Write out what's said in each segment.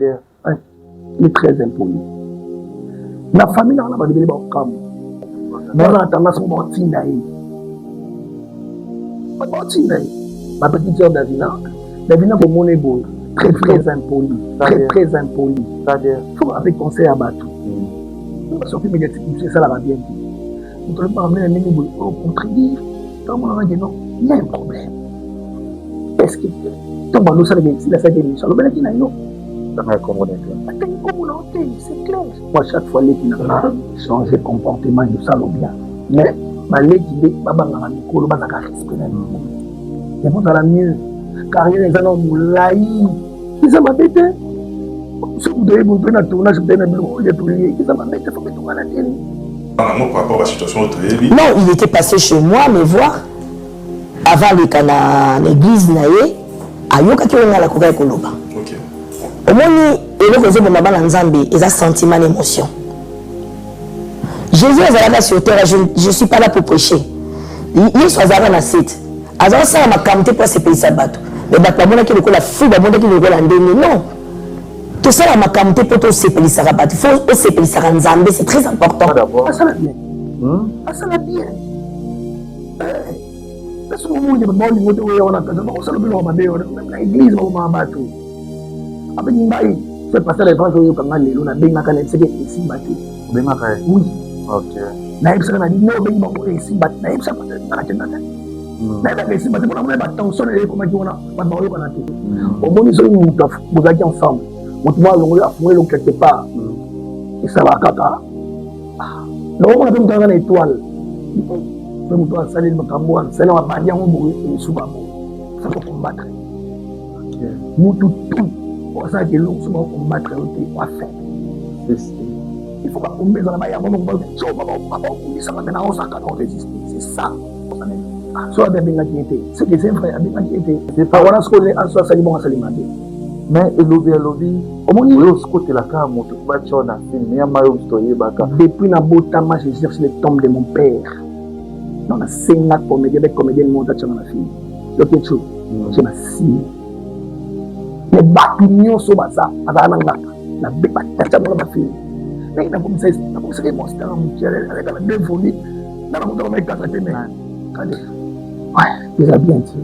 Kader. Il est très impoli. Na famille na wana bato ebele bakokamwa. Mais na tendance moko baotinda ye. Bato baotinda ye. Ma petite sœur Davina, Davina komona ye boye, très très impoli, très très impoli. Faut avec conseil ya bato. Ba sortie médiatique mosusu esalaka bien te. Moto alobaka mene ndenge boye, oyo contredire, ntango monaka ke non, il y a un problème. Est-ce que ntango bando osalaka esila asalaki émission alobelaki na yo? Atangi kombo na yo te, c'est clair. Moi, chaque fois leki na nga changer comportement esala bien. Mais baleki nde babangaka mikolo, bazalaka respect na mikolo. Ekozala mieux. Carrière eza na molai. Eza mabe te. Soki moto oyebi moto na tournage moto na biloko oyo tolie, eza mabe te, faut betongana te. Par rapport à la situation toyebi. Non, il était passé chez moi me voir avant leka na l'église na ye, ayokaki oyo ngai nakokaki koloba. Omoni eloko ezoboma bana Nzambe eza sentiment na émotion. Jésus azalaka sur terre, je suis pas là pour prêcher. Yesu azalaka na site. Azalaka sala makambo te po asepelisa bato. Mais bato bamonaki lokola fou, bamonaki lokola ndenge. Non. Tosala makambo te po tosepelisaka bato. Faut osepelisaka Nzambe, c'est très important. Asala bien. Asala bien. Parce que omoni bato baolingo te oya wana kasa bakosala biloko mabe wana na église bakomaka bato. Abengi ngai, c'est pasteur Evans oyoka ngai lelo nabengaka na yebisaki esimba te. Obengaka ye? Oui. Ok. Nayebisaka na bino obengi bango esimba te. Nayebisaka pasteur nga nakenda te. Nayebaka esimba te mpona mona ba tension na ye ekomaki wana bato bakoyokana te. Omoni soki moto bozalaki ensemble, moto moko alongoli afungoli eloko quelque part. Esalaka kaka. Nakomona mpe moto aza na étoile. Mpe moto asaleli makambo wana, asali abandi yango boye, esuka boye. Faut ko combattre. Mutu tout osalaka eloko soki bakokombattre yo te, oa faible. Il faut bakomba ezala bayamba moko bakokumisaka me naosaka na oresiste. C'est ça. So abe abengaki ye te, c'est que c'est vrai, abengaki ye te. Wana sikoyo aso asali bongo, asali mabe. Mais elobi alobi omoni oyo osikotelaka moto batya na film ya mayo biso toyebaka. Depuis nabotama, je cherche le tombe de mon père. Non, nasenga comédien be comédien moko atianga na film. Yokechu, je nasimi. Mais bato nyonso baza bazala na ngaka na batatia bango na bafilme. Ndenge nakomisaka ye monster ya moke aleka na deux volumes na nakotaka maekaka te, mais kade ouais, eza bien te.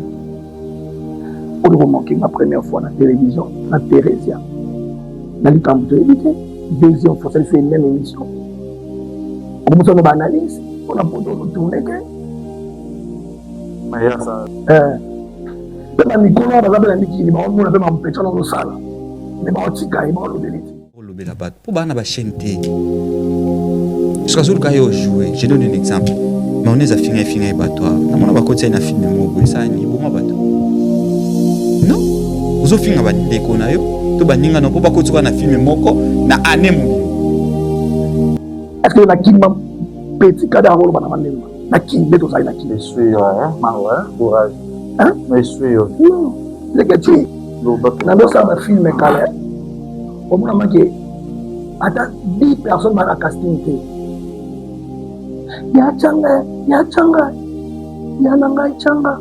Oyo komanke ma première fois na télévision na Thérésia na likambo toyebi te. Deuxième fois salisi même émission, okomosana baanalyse mpona poto otourne te. Mpe bamikolo wana baza mpe na mikili, baomona mpe mampecha na ozosala, me baotika ye, baolobeli te. Olobela bato mpo baa na bachaîne te, soki azoluka ye ojoue. Je donne un exemple, mayonnaise afinga efinga ye bato awa, namona bakotisa ye na filme moko boye, esala nini? Eboma bato. Non, ozofinga bandeko na yo to baninga na mpo bakotisa na filme moko na année mobimba. Est ce que na kima petit kada akoloba na mandemba na kini nde tozali na kini? Courage. Non, leketi nandosala bafilme kala, omona make ata 10 personnes bana casting te. Ya canga, ya canga, ya na ngai canga,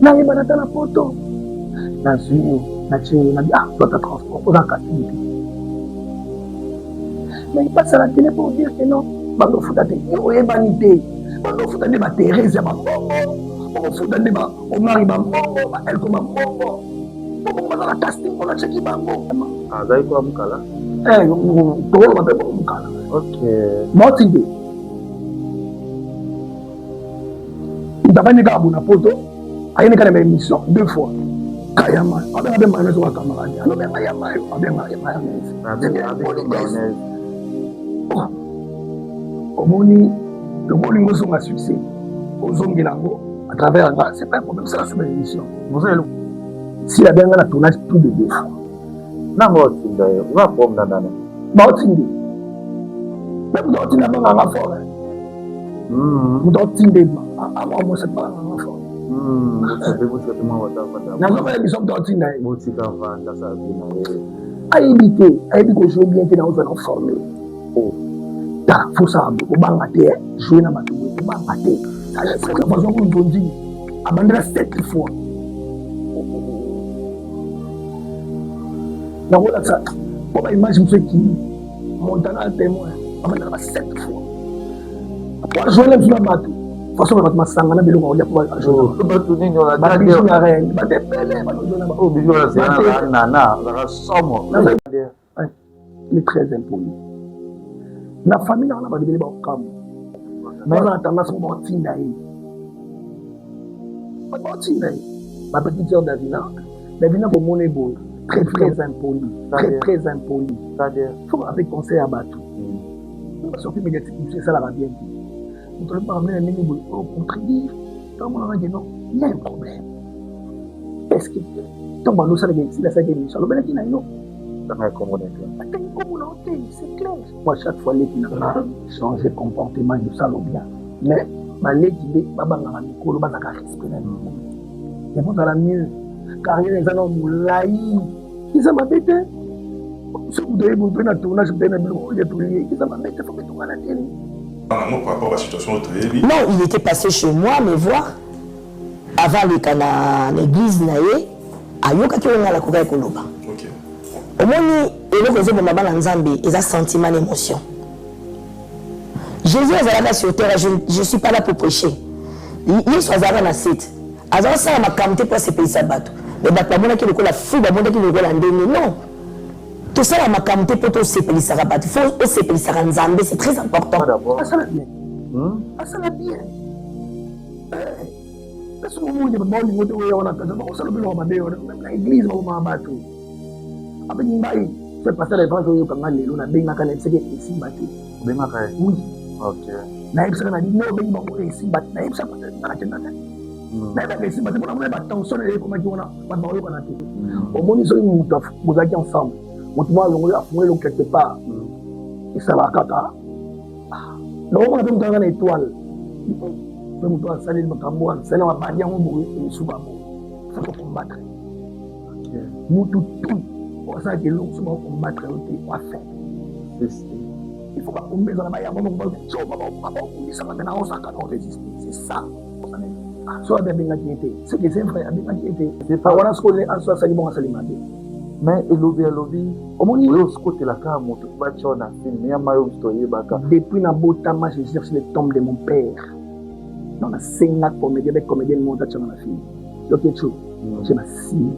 nayebana ata na poto, nazwi yo, natie yo, nabi ah, zwata transport, oza casting te. Mais il passe à la télé pour dire que non, bandofuta te, yo oyebani te, bandofuta nde baTherese ya bambongo, bakofuta nde baOmari bambongo, baElko bambongo, bongo baza na casting mpona tiaki bango. Azali kwa mokala. Tokoloba mpe bongo mokala maotinde moto abandi kaka bona poto, ayeni kaka na baémission deux fois kayama, abenga mpe mayonnaise oka camarade, alobenga ya mayo, abenga ya mayonnaise. Omoni loko olingi ozonga succès, ozongela yango à travers nga, c'est pas un problème. Sala sur baémission si abenga na tournage plus de deux fois. Nango otinda yo oza problème na nana. Baotindi me moto aotinda abanganga fort, moto aotinde amosa abanganga fort. Nazomona biso moto aotinda ye ayebi te, ayebi kojoue bien te. Naozwa na formule ta fosala boye, kobanga te, joue na bato boye, kobanga te. Façon nzonzi abandela sept fois. Nakolakisa po ba image mosusu ekimi. Montana témoin abandaka ba 7 fois. Po ajoine biso na bato. Façon bato masanga na biloko kolia po ajoine. Bato nini wana ba bijoux ya reine, bato ebele bato joine ba. Oh bijoux ya reine nana, azalaka somo. Il est très impoli. Na famille na wana bato ebele bakokamwa. Mais na tendance moko bakotinda ye. Bato bakotinda ye. Ma petite sœur Davina, Davina komona ye boye, très très impoli, très très impoli. Faut ape conseil ya bato. Ba sortie médiatique mosusu esalaka bien te. Moto alobaka mene ndenge boye, oyo contredire, ntango monaka ke non, il y a un problème. Est-ce que ntango bando osalaka esila asalaki émission, alobelaki na yo? Atangi kombo na yo te, c'est clair. Moi, chaque fois leki na nga changer comportement ezosala bien. Mais baleki nde babangaka mikolo, bazalaka respect na mikolo. Ekozala mieux. Carrière eza na molai. Eza mabe te. Soki moto ayebi moto na tournage moto na biloko oyo tolie, eza mabe te, faut betongana te. Par rapport à la situation toyebi. Non, il était passé chez moi me voir avant leka na l'église na ye, ayokaki oyo ngai nakokaki koloba. Omoni eloko ezoboma bana Nzambe eza sentiment na émotion. Jésus azalaka sur terre, je suis pas là pour prêcher. Yesu azalaka na site. Azalaka sala makambo te po asepelisa bato. Mais bato bamonaki lokola fou, bamonaki lokola ndenge. Non. Tosala makambo te po tosepelisaka bato. Faut osepelisaka Nzambe, c'est très important. Asala bien. Asala bien. Parce que omoni bato baolingo te oya wana kasa bakosala biloko mabe wana même na église bakomaka bato. Abengi ngai fait passer la référence oyoka ngai lelo nabengaka nayebisaki esimba te. Obengaka ye? Oui. Ok. Nayebisaka na bino obengi bango esimba te. Nayebisaka nga nakenda te. Nayebaka esimba te mpona mona ba tension na ye ekomaki wana bato bakoyokana te. Omoni soki moto bozalaki ensemble moto moko alongoli afungoli eloko quelque part esalaka kaka. Nakomona mpe moto azalaka na étoile mpe moto asaleli makambo asali abandi yango boye esuka boye. Faut combattre. Mutu tout osalaka eloko soki bakombatre yo te oafe. Il faut bakomba ezala bayamba moko bakobundisaka me naosaka na oresiste. C'est ça. So abe abengaki ye te. C'est que c'est vrai abengaki ye te. Wana sikoyo aso asali bongo asali mabe. Mais elobi alobi omoni oyo osikotelaka moto batya na film ya mayo biso toyebaka. Depuis nabotama je cherche le tombe de mon père. Donc nasenga comédien be comédienne moko atyanga na film. Yokechu je basimi.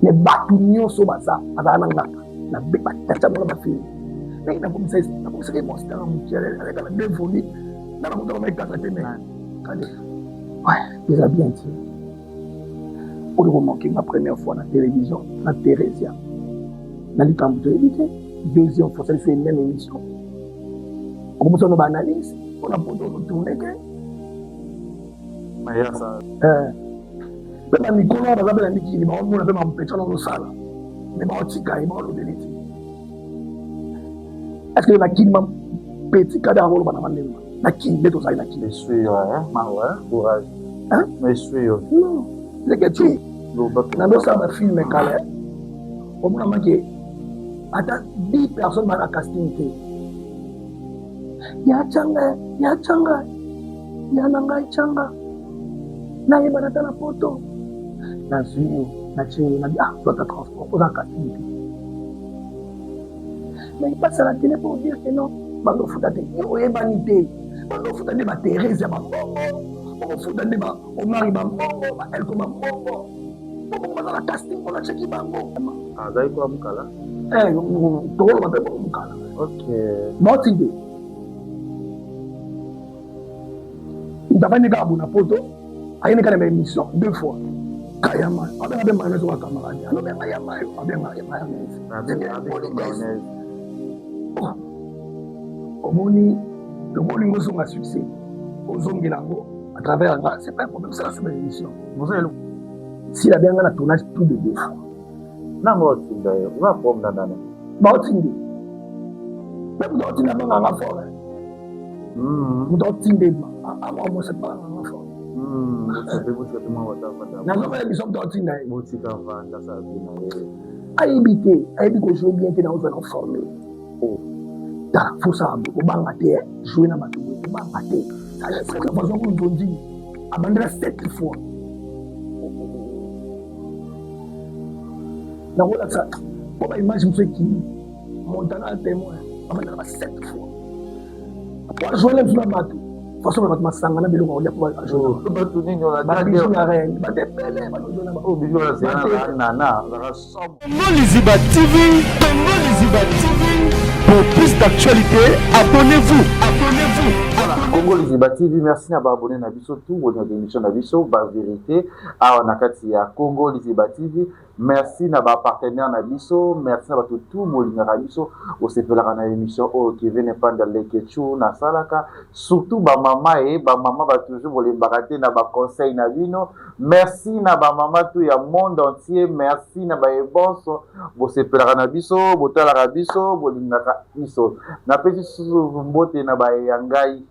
Mais bato nyonso baza bazala na ngaka na batata bango bafilme ndenge nakomisaka ye monster ya moke aleka na deux volume na nakotaka maekaka te mais kade ouais eza bien ti oyo komanke ma première fois na télévision na Thérésia na likambo toyebi te. Deuxième fois sali fait même émission okomosana na baanalyse mpona poto otourne te mpe bamikolo wana baza mpe na mikili baomona mpe mampeca na ozosala me baotika ye baolobeli te. Est-ce que na kini ma petit kada akoloba na malemba na kini nde tozali na kini? Non, leke tu nandosala bafilme kala omona make ata 10 personnes bana casting te. Ya changa, ya changa, ya na ngai changa, nayebana ata na poto nazwi yo natie yo nabi ah zwata transport oza casting te. Mais il passe à la télé pour dire que non, bandofuta te, yo oyebani te, bandofuta nde ba Thérèse ya bambongo, bakofuta nde ba Omari bambongo, ba Elko bambongo, bongo baza na casting mpona tiaki bango. Azali kwa mokala? Tokoloba mpe bongo mokala. Ok. Baotinde. Moto afandi kaka bona poto, ayeni kaka na émission deux fois. Kayama, abenga mpe mayonnaise wa camarade. Alobenga ya mayo, abenga ya mayonnaise. Mayonnaise. Omoni, lokola olingi ozonga succès, ozongela yango à travers nga, c'est pas un problème, ça sur l'émission. S'il a bien nga na tournage plus de 2 fois. Nango otinda yo, oza problème na nana. Baotindi. Mais moto aotinda banga nga fort. Moto aotindi amosa banga nga fort. Nazomona biso moto aotinda ye. Ayebi te, ayebi kojouer bien te na ozwa na forme. Tala, faut ça kobanga te, jouer na bato boye, kobanga te. Façon nzonzi abandela 7 fois. Nakolakisa mpo ba image mosusu ekimi. Montana témoin bamandaka ba 7 fois po ajoine biso na bato façon na bato masanga na biloko akolia po ajoine nini babiju ya reine bato ebele Congo Liziba TV, Congo Liziba TV, pour plus d'actualités, abonnez-vous, abonnez-vous. Voilà, Congo Liziba TV, merci na ba abonné na biso tout, bolingaka émission na biso, ba vérité, awa na kati ya Congo Liziba TV. Merci na ba partenaires na biso, merci na bato tout bolingaka biso, osepelaka na émission oyo Kevin Epanda Leketchou nasalaka, surtout ba mama e ba mama ba toujours bolembaka te na ba conseils na bino. Merci na ba mama tout ya monde entier, merci na ba ebonso bosepelaka na biso, botalaka biso, bolingaka biso. Napesi susu mbote na ba ya ngai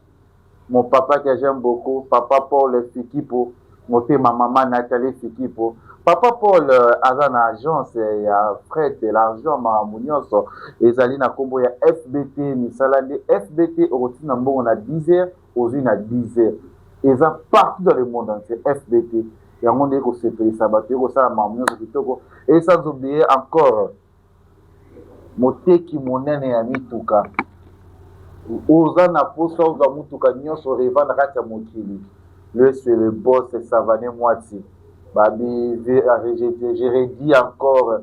mon papa que j'aime beaucoup, papa Paul Fikipo, motema mama Nathalie Fikipo. Papa Paul aza na agence ya fret, l'argent makambo nyonso ezali na kombo ya FBT misala nde FBT okotinda mbongo na 10 heures ozwi na 10 heures eza partout dans le monde entier FBT yango nde ekosepelisa bato ekosala makambo nyonso kitoko et sans oublier encore moteki monene ya mituka oza na posa ozwa mutuka nyonso reva na kati ya mokili le c'est le boss Savane Mwati babi je redis encore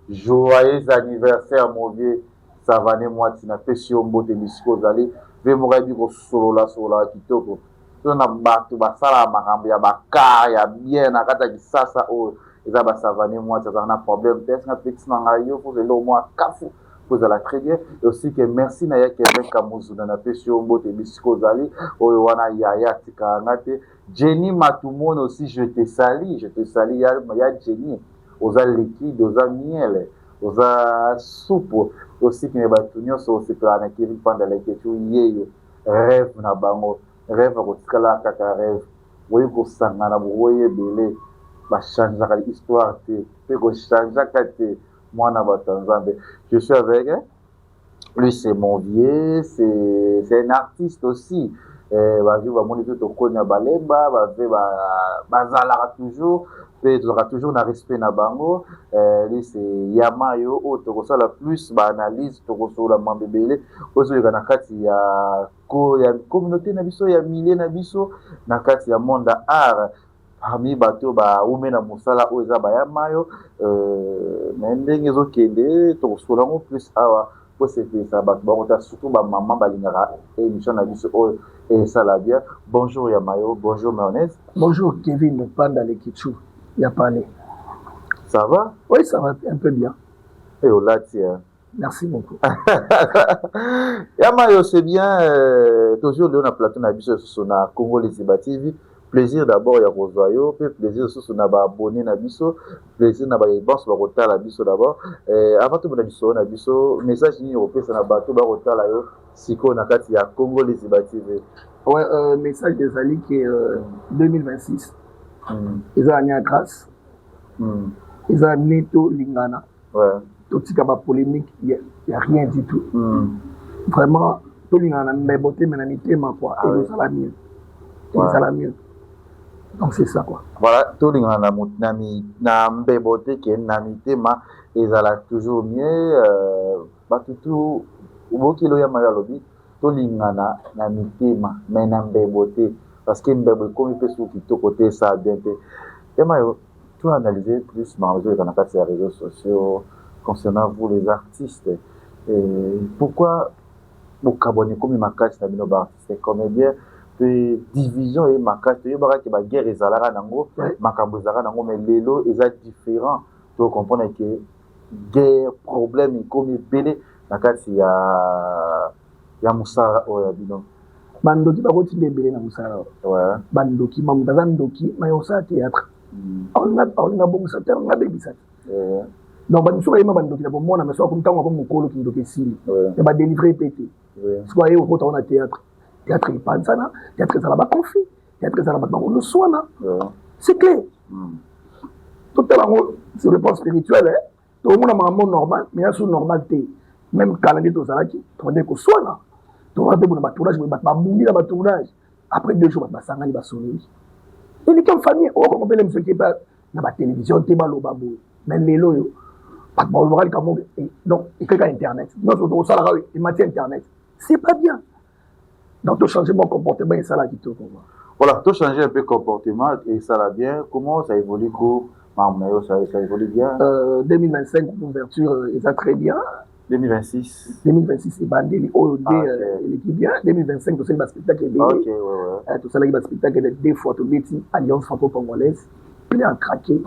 joyeux anniversaire mon vieux Savane Mwati napesi yo mbote bisika ozali ve moko ayebi kosolola sololaka kitoko to na bato basalaka makambo ya bakar ya bien na kati ya kisasa oyo eza basavane mwati azalaka na problème te esinga pekisi na ngai yo kozela au moins kafu kozala très bien et aussi que merci na ya Kevin Kamuzuna napesi yo mbote bisika ozali oyo wana yaya atikaka nga te Jenny Matumone aussi je te salue, je te salue ya, ya Jenny oza liquide oza miel oza supu aussi que bato nyonso osepelaka na Kevin Panda Leketchou yeyo rêve na bango rêve akotikala kaka rêve boyi kosangana bokoyi ebele bachangeaka histoire te mpe kochangeaka te mwana bato ya Nzambe. Je suis avec lui, c'est mon vieux, c'est un artiste aussi. Bavieux bamoni mpe tokoni ya balemba bave bazalaka toujours mpe tozalaka toujours na respect na bango. Lui c'est Yamayo oyo tokosala plus baanalyse, tokosolola mambo ebele oyo ezoleka na kati ya ya communauté na biso, ya milieu na biso, na kati ya monde ya art. Parmi bato baume na mosala oyo eza bayamayo, me ndenge ezokende tokosolola yango plus awa po sepelisa bato bakota, surtout bamama balingaka émission na biso oyo esala bien. Bonjour Yamayo, bonjour Mayonnaise. Bonjour Kevin Panda Leketchou ya Palais. Ça va? Oui, ça va un peu bien. Et olati hein. Merci beaucoup. Yamayo, c'est bien toujours leo na plateau na biso lisusu na Congo Liziba TV. Plaisir d'abord ya kozwa yo mpe plaisir lisusu na baabonné na biso, plaisir na bayebanso bakotala biso d'abord. Avant tobanda lisolo na biso, message nini okopesa na bato bakotala yo sikoyo na kati ya Congo Liziba TV? Ouais, message ezali ke 2026 eza année ya grâce, eza année tolingana, totika bapolémique ya rien du tout. Vraiment tolingana na mbebo te me na mitema quoi. Ah, ekozala mieux, ekozala mieux. Donc c'est ça quoi. Voilà, tolingana na, na, na mbebo te ke na mitema ezala toujours mieux. Bato tu obokeli oyo Yamayo alobi tolingana na mitema me na mbebo te, parce que mbebo ekomi mpe soki kitoko te, esala bien te. Yamayo, to analyser plus makambo ezoleka na kati ya réseaux sociaux concernant vous les artistes. Et pourquoi bokabwani ekomi makasi na bino baartiste comédien mpe division eye makasi? Toyebaka ke baguerre ezalaka nango, makambo ezalaka nango, mais lelo eza différent. Tocomprendre ke guerre, problème ekomi ebele na kati ya mosala oyo ya bino. Bandoki bakotinda ebele na mosala oyo. Bandoki, mamoto aza ndoki ma osala théâtre, aolinga bongisa te, aolinga bebisa te. Donc bato mosusu bayema bandoki na bomona, mais soki ntango akomi mokolo, kindoki esili, me badélivre mpe te. Sikoyo aye kokota wana théâtre, théâtre epanzana, théâtre ezala baconflit, théâtre ezala bato bakonoswana. C'est clair, totala yango sur le plan spirituel, tokomona makambo normal, mais ya so normal te. Même kala nde tozalaki, tokende koswana, tokaa mpe bona batournage, boye bato babundi na batournage, après 2 jours bato basangani, basololi, eleki en famille. Oyo kopele mosu ekepa na batélévision te, baloba boye, mais lelo oyo Bato balobaka likambo donc ekeka internet nyonso tokosalaka oyo emati internet, c'est pas bien. Donc tochange mon comportement, esala kitoko. Voilà, to changer un peu comportement et ça va bien. Comment ça évolue ko makambo na yo, ça évolue bien? 2025, ouverture eza très bien. 2026? 2026 ebandeli oyo nde. Eleki bien. 2025 tosali baspectacle ebele. Tosalaki baspectacle deux fois. Tobeti Alliance franco congolaise, plein à craquer.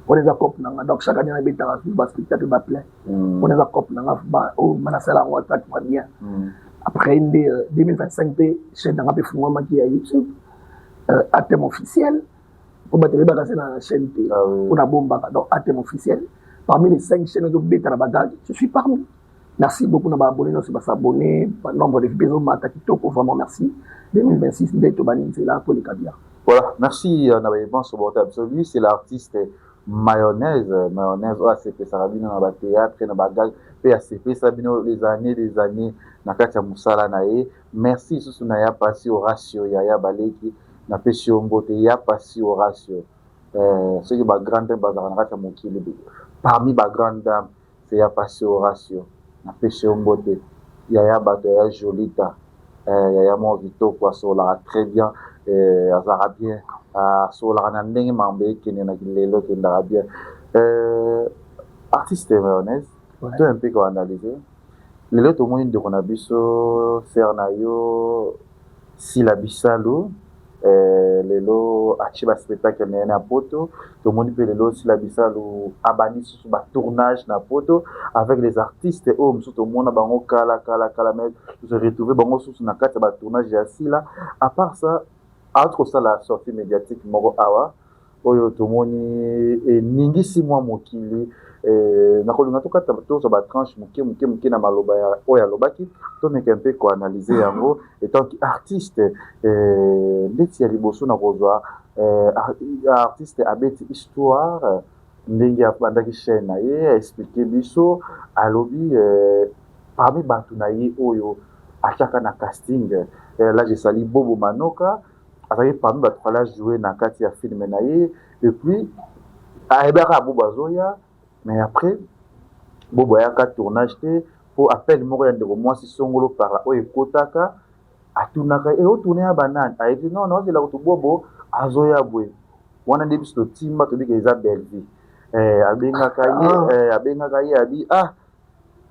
Wana eza cope nanga. Donc chaque année nabetaka baspectacle baplein. Wana eza cope nanga oyo ma nasala yango attaque mwa bien. Après nde 2025 mpe chaîne nanga mpe efungwamaki ya YouTube, Atem officiel, po bato bayebaka se na chaîne te mpo nabombaka. Donc Atem officiel, parmi les cinq chaînes ezobeta na bagage, je suis parmi. Merci beaucoup na baabonné nyonso basabonné, banombre de vues ezomata kitoko. Vraiment merci. 2026 nde tobandi nzela toleka bien. Voilà, merci na bayebanso bota biso. Lui, c'est l'artiste Mayonnaise. Mayonnaise oyo asepesaka bino na bathéâtre, na bagage, mpe asepesa bino les années, des années na kati ya mosala na ye. Merci lisusu na ya Pasi Horatio, yaya baleki, napesi yo mbote ya Pasi Horatio. Soki bagrande dame bazalaka na kati ya mokili, parmi bagrande dame, c'est ya Pasi Horatio. Napesi yo mbote, yaya bato, yaya Jolita, yaya moko kitoko, asololaka très bien, azalaka bien, asololaka na ndenge makambo ekende na lelo, ekendaka bien. Artiste Mayonnaise, to un peu koanalyse lelo, tomoni ndeko na biso, sœur na yo Sila Bisalu, lelo atie baspectacle na ye na poto. Tomoni mpe lelo Sila Bisalu abandi lisusu batournage na poto avec les artistes oyo mosusu tomona bango kala kala kala, mais se retrouve bango susu na kati ya batournage ya Sila. À part ça, auti kosala sortie médiatique moko awa oyo tomoni eningisi mwa mokili. Nakolinga tokata, tozwa batranche moke moke moke na maloba ya oyo alobaki, tomeka mpe koanalyse yango étant que artiste. Ndeti ya liboso na kozwa, artiste abeti histoire ndenge abandaki chaîne na ye, aexplike biso, alobi parmi bato na ye oyo atiaka na casting, là je salue Bobo Manoka, azalaki parmi bato fallait jouer na kati ya film na ye. Et puis ayebaka Bobo azoya, mais après Bobo ayaka tournage te po appel moko ya ndeko mwasi songolo par oyo ekotaka, atunaka e otourne ya banani, ayebi non, naozela kutu Bobo azoya boye. Wana nde biso totimba, tobika eza Bellevue. Abengaka ye, abengaka ye, abi ah,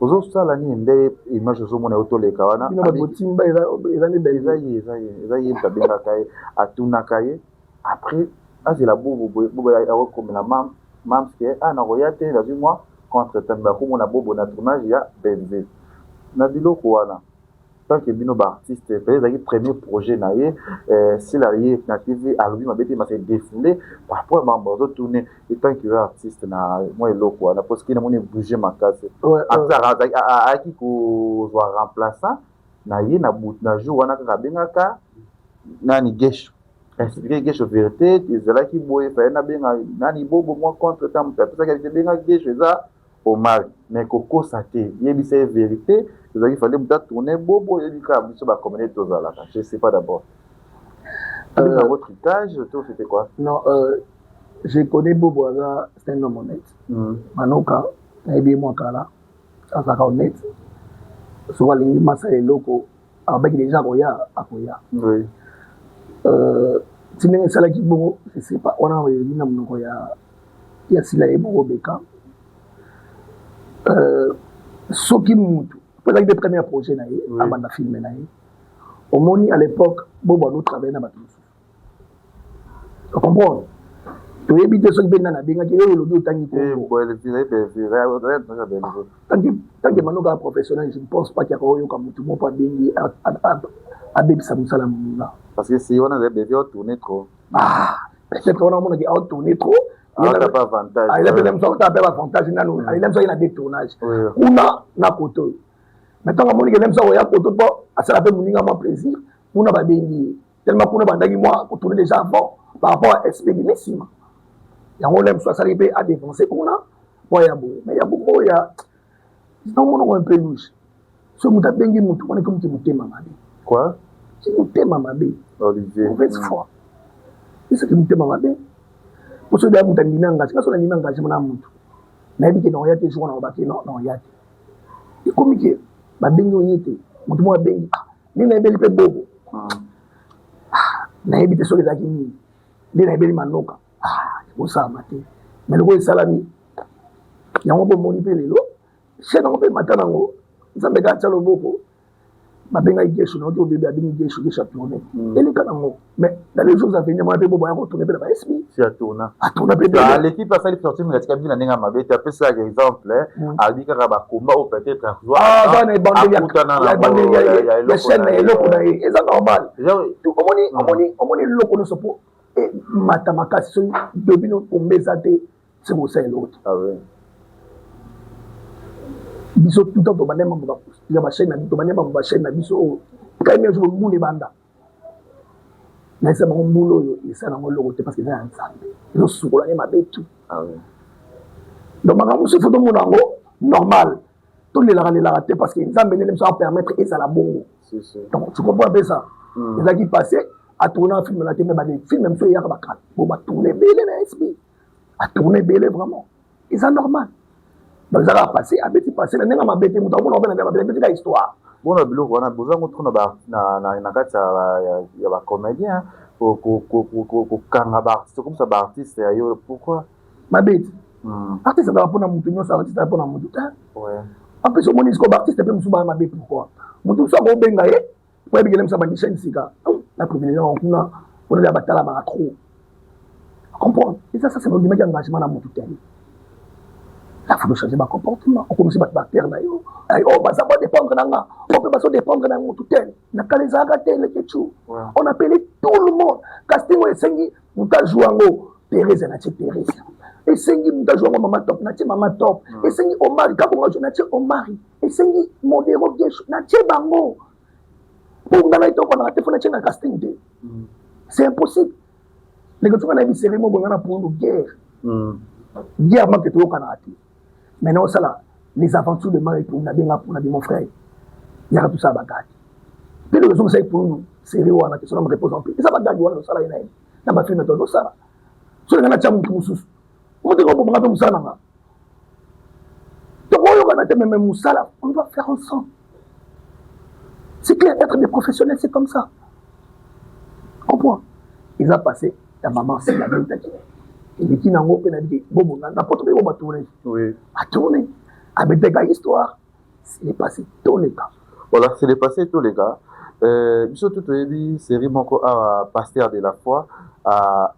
ozosala nini? Nde image ozomona yo toleka wana. Botimba eza nde eza ye, eza ye, eza ye moto abengaka ye, atunaka ye. Après azela Bobo boye, Bobo akokomela mams ke ah, nakoya te, nazwi mwa contre temps. Bakomona Bobo na tournage ya Bellevue na biloko wana. Tant que bino baartiste, peut-être ezalaki premier projet na ye, Sila ye na TV alobi mabe te, mase défoulé par rapport ya makambo azotourne. Etant que yo artiste na mwa eloko wana, parce que namoni bouge makasi, ayaki kozwa remplaçant na ye na jour wana kaka abengaka nani, Gesho, expliqué Gesho vérité ezalaki boye, faye nabenga nani, Bobo mwa contre temps moto apesaki, ebenga Gesho, eza Omar, mais kokosa te, yebisa ye vérité ezalaki fallait moto atourne Bobo. Oyebi kaka biso bacomédie tozalaka, je sais pas d'abord votre trucage to c'était quoi? Non, je connais Bobo, aza, c'est un homme honnête. Manoka nayebi ye mwa kala, azalaka honnête. Soki alingi masala eloko, abaki déjà akoya, akoya. Ti ndenge esalaki bongo, je sais pas, wana oyebi na monoko ya Sila ye moko beka. Soki mutu po ezalaki mpe premier projet na ye, abanda film na ye, omoni à l'époque Bobo ado travaille na bato mosusu, ocomprendre? Toyebi te soki mpe nani abengaki oyo olobi otangi. Tant que Manoka professionnel, je ne pense pas qu'il oyoka motu moko abengi abebisa mosala moninga. Parce que si wana ezali Bellevue tourner trop. Ah, peut-être wana omonaki aotourne trop. Ata avantage. Eza mpe mosu akota mpe avantage nanu, alela mosu aye na deux tournage kuna na koto oyo. Mais ntango amoniki ele mosu akoya koto mpo asala mpe moninga mwa plaisir, kuna babengi ye tellement, kuna bandaki mwa kotourne déjà avant par rapport à expédime nsima yango nde mosu asalaki mpe adevance kuna mpo ya boye. Mais ya bongo ya naomonoko un peu louche. So moto abengi motu wana, ekomi motema mabe. Quoi? Ki motema mabe. Olivier. Mauvaise foi, esaki motema mabe. Poso ya moto andimi engagement, so nandimi engagement na motu. Nayebi ke naoya te jour wana, nalobaki non, naoya te. Ekomi ke babengi oye te, moto moko abengi, ah, nde nayebeli mpe bobo. Ah, nayebi te soki ezalaki nini nde nayebeli manoka. Ah, ekosalama te, mais lokola esalami yango, bomoni mpe lelo chaîne yango mpe mata nango, Nzambe kaka atia loboko. Babengaki Gesho, nayoki obebe abengi Gesho, Gesho atourne, eleka nango. Mais dans les jours à venir, mwana mpe bobo aya kotourne mpe na ba SB. Si atourna. Atourna mpe. L'équipe asali sortie médiatique abi na ndenge ya mabe te, apesaka exemple, abi kaka bakomba oyo peut-être aza na ebandeli ya chaîne na eloko na ye, eza normal. Omoni, omoni, omoni eloko nyonso mpo mata makasi, soki dobino komba eza te, se kosala eloko te. Biso tout temps tobande mambo ya bachaîne na biso, tobande mambo bachaîne na biso oyo premier jour mbula ebanda, nayesa bango mbula oyo esala yango eloko te, parce que eza ya Nzambe, ezosukola nde mabe tu. Donc makambo mosusu faut tomona yango normal, tolelaka lelaka te, parce que Nzambe ndenge biso apermettre ezala bongo. Donc tu comprends mpe ça, ezalaki passé. Atourna film na te, mais bade film mosusu eyaka bakala bo batourne ebele na SB, atourne ebele vraiment, eza normal. Donc eza kaka passé, abeti passé na ndenge mabe te, moto akomona obe na ndenge mabe, abeti ka histoire. Bona biloko wana bozango trop na kati ya bacomédien, kokanga baartiste, komisa baartiste ya yo, pourquoi? Mabe te, artiste azalaka mpona motu nyonso, artiste azala mpona motu te. En plus omoni sikoyo baartiste mpe mosusu baya mabe. Pourquoi? Motu mosusu akobenga ye po yebikele mosu abandi chaîne sika na privilégie yango kuna, mpona ya batalamaka trop, comprendre eza ça, c'est ondimaki engagement na motu te. La faut changer bacomportement, okomisi bato baacteur na yo oyo baza badépendre na nga, oyo mpe bazodépendre na motu te. Na kala ezalaka te, leketu, on appelait tout le monde. Casting oyo esengi moto ajoue yango Therese, natie Therese. Esengi moto ajoue yango Mama Top, natie Mama Top. Esengi Omari Kabongo ajoue, natie Omari. Esengi Modero, Gesho, natie bango. Mpo nga na etokonaka te, faut natie na casting te, c'est impossible. Ndenge soki nayebi série moko nga na pundu guerre, guerre manque, toyokanaka te. Maintenant osala Les Aventures de Marie Pundu, nabenga mpona bi mon frère, yaka tosala bagadi mpe lelo ozongisaki pundu série wana te. Sona me repose en paix, eza bagadi wana tosala ye na ye na bafilme tozosala. Soki nga natya motu mosusu, moto ekobomanga mpe mosala na nga, tokoyokana te. Même mosala, on doit faire ensemble, c'est clair. Être des professionnels, c'est comme ça, comprends? Eza passé ya mama Sila, abetaki eleki nango mpe nayebi bobo na poto mpe bo batourne, atourne, abetaka histoire, c'est le passé, toleka. Voilà, c'est le passé, toleka. Biso tu toyebi série moko awa, Pasteur de la Foi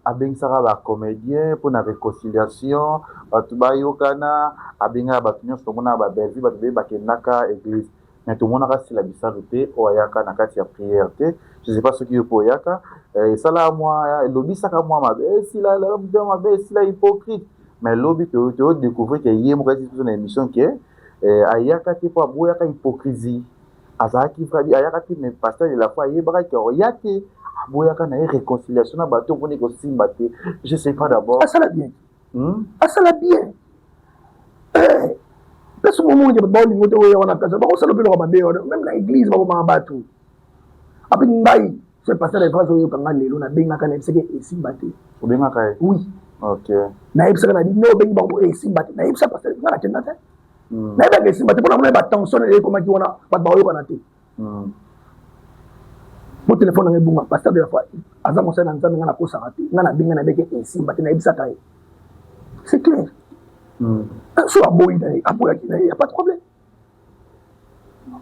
abengisaka bacomédien mpona réconciliation, bato bayokana, abengaka bato nyonso. Tomonaka babelvi, bato beye bakendaka église, mais tomonaka Sila Bisalu te oyo ayaka na kati ya prière te. Je sais pas soki yo mpo oyaka, esalaka mwa, elobisaka mwa mabe, esila motema mabe, esila hypocrite. Mais lobi toyodécouvrir ke ye moko ayesi biso na émission ke ayaka te mpo aboyaka hypocrisie. Azalaki vrai, ayaka te, mais Pasteur de la Foi ayebaka ke oya te, aboyaka na ye réconciliation na bato mpona ekosimba te. Je sais pas d'abord. Asala bien, Asala bien. Place momonge bato baolingo te oya wana, place bakosala mpe eloko mabe wana, même na église bakomaka bato ape. Ngai so pasteur de phrase oyoka nga lelo, nabengaka, nayebisaki esimba te. Obengaka ye? Oui. Nayebisaka na bino, obengi bango, esimba te. Nayebisa pasteur, nga nakenda te, nayebaka esimba te mpona mona batension ekomaki wana, bato baoyokana te. Po telefone nanga ebunga. Pasteur de la Foi aza mosali na Nzambe, nga nakosaka te. Nga nabenga, nabeke esimba te, nayebisaka ye, c'est clair. So aboyi na ye, aboyaki na ye, ya pas de problème.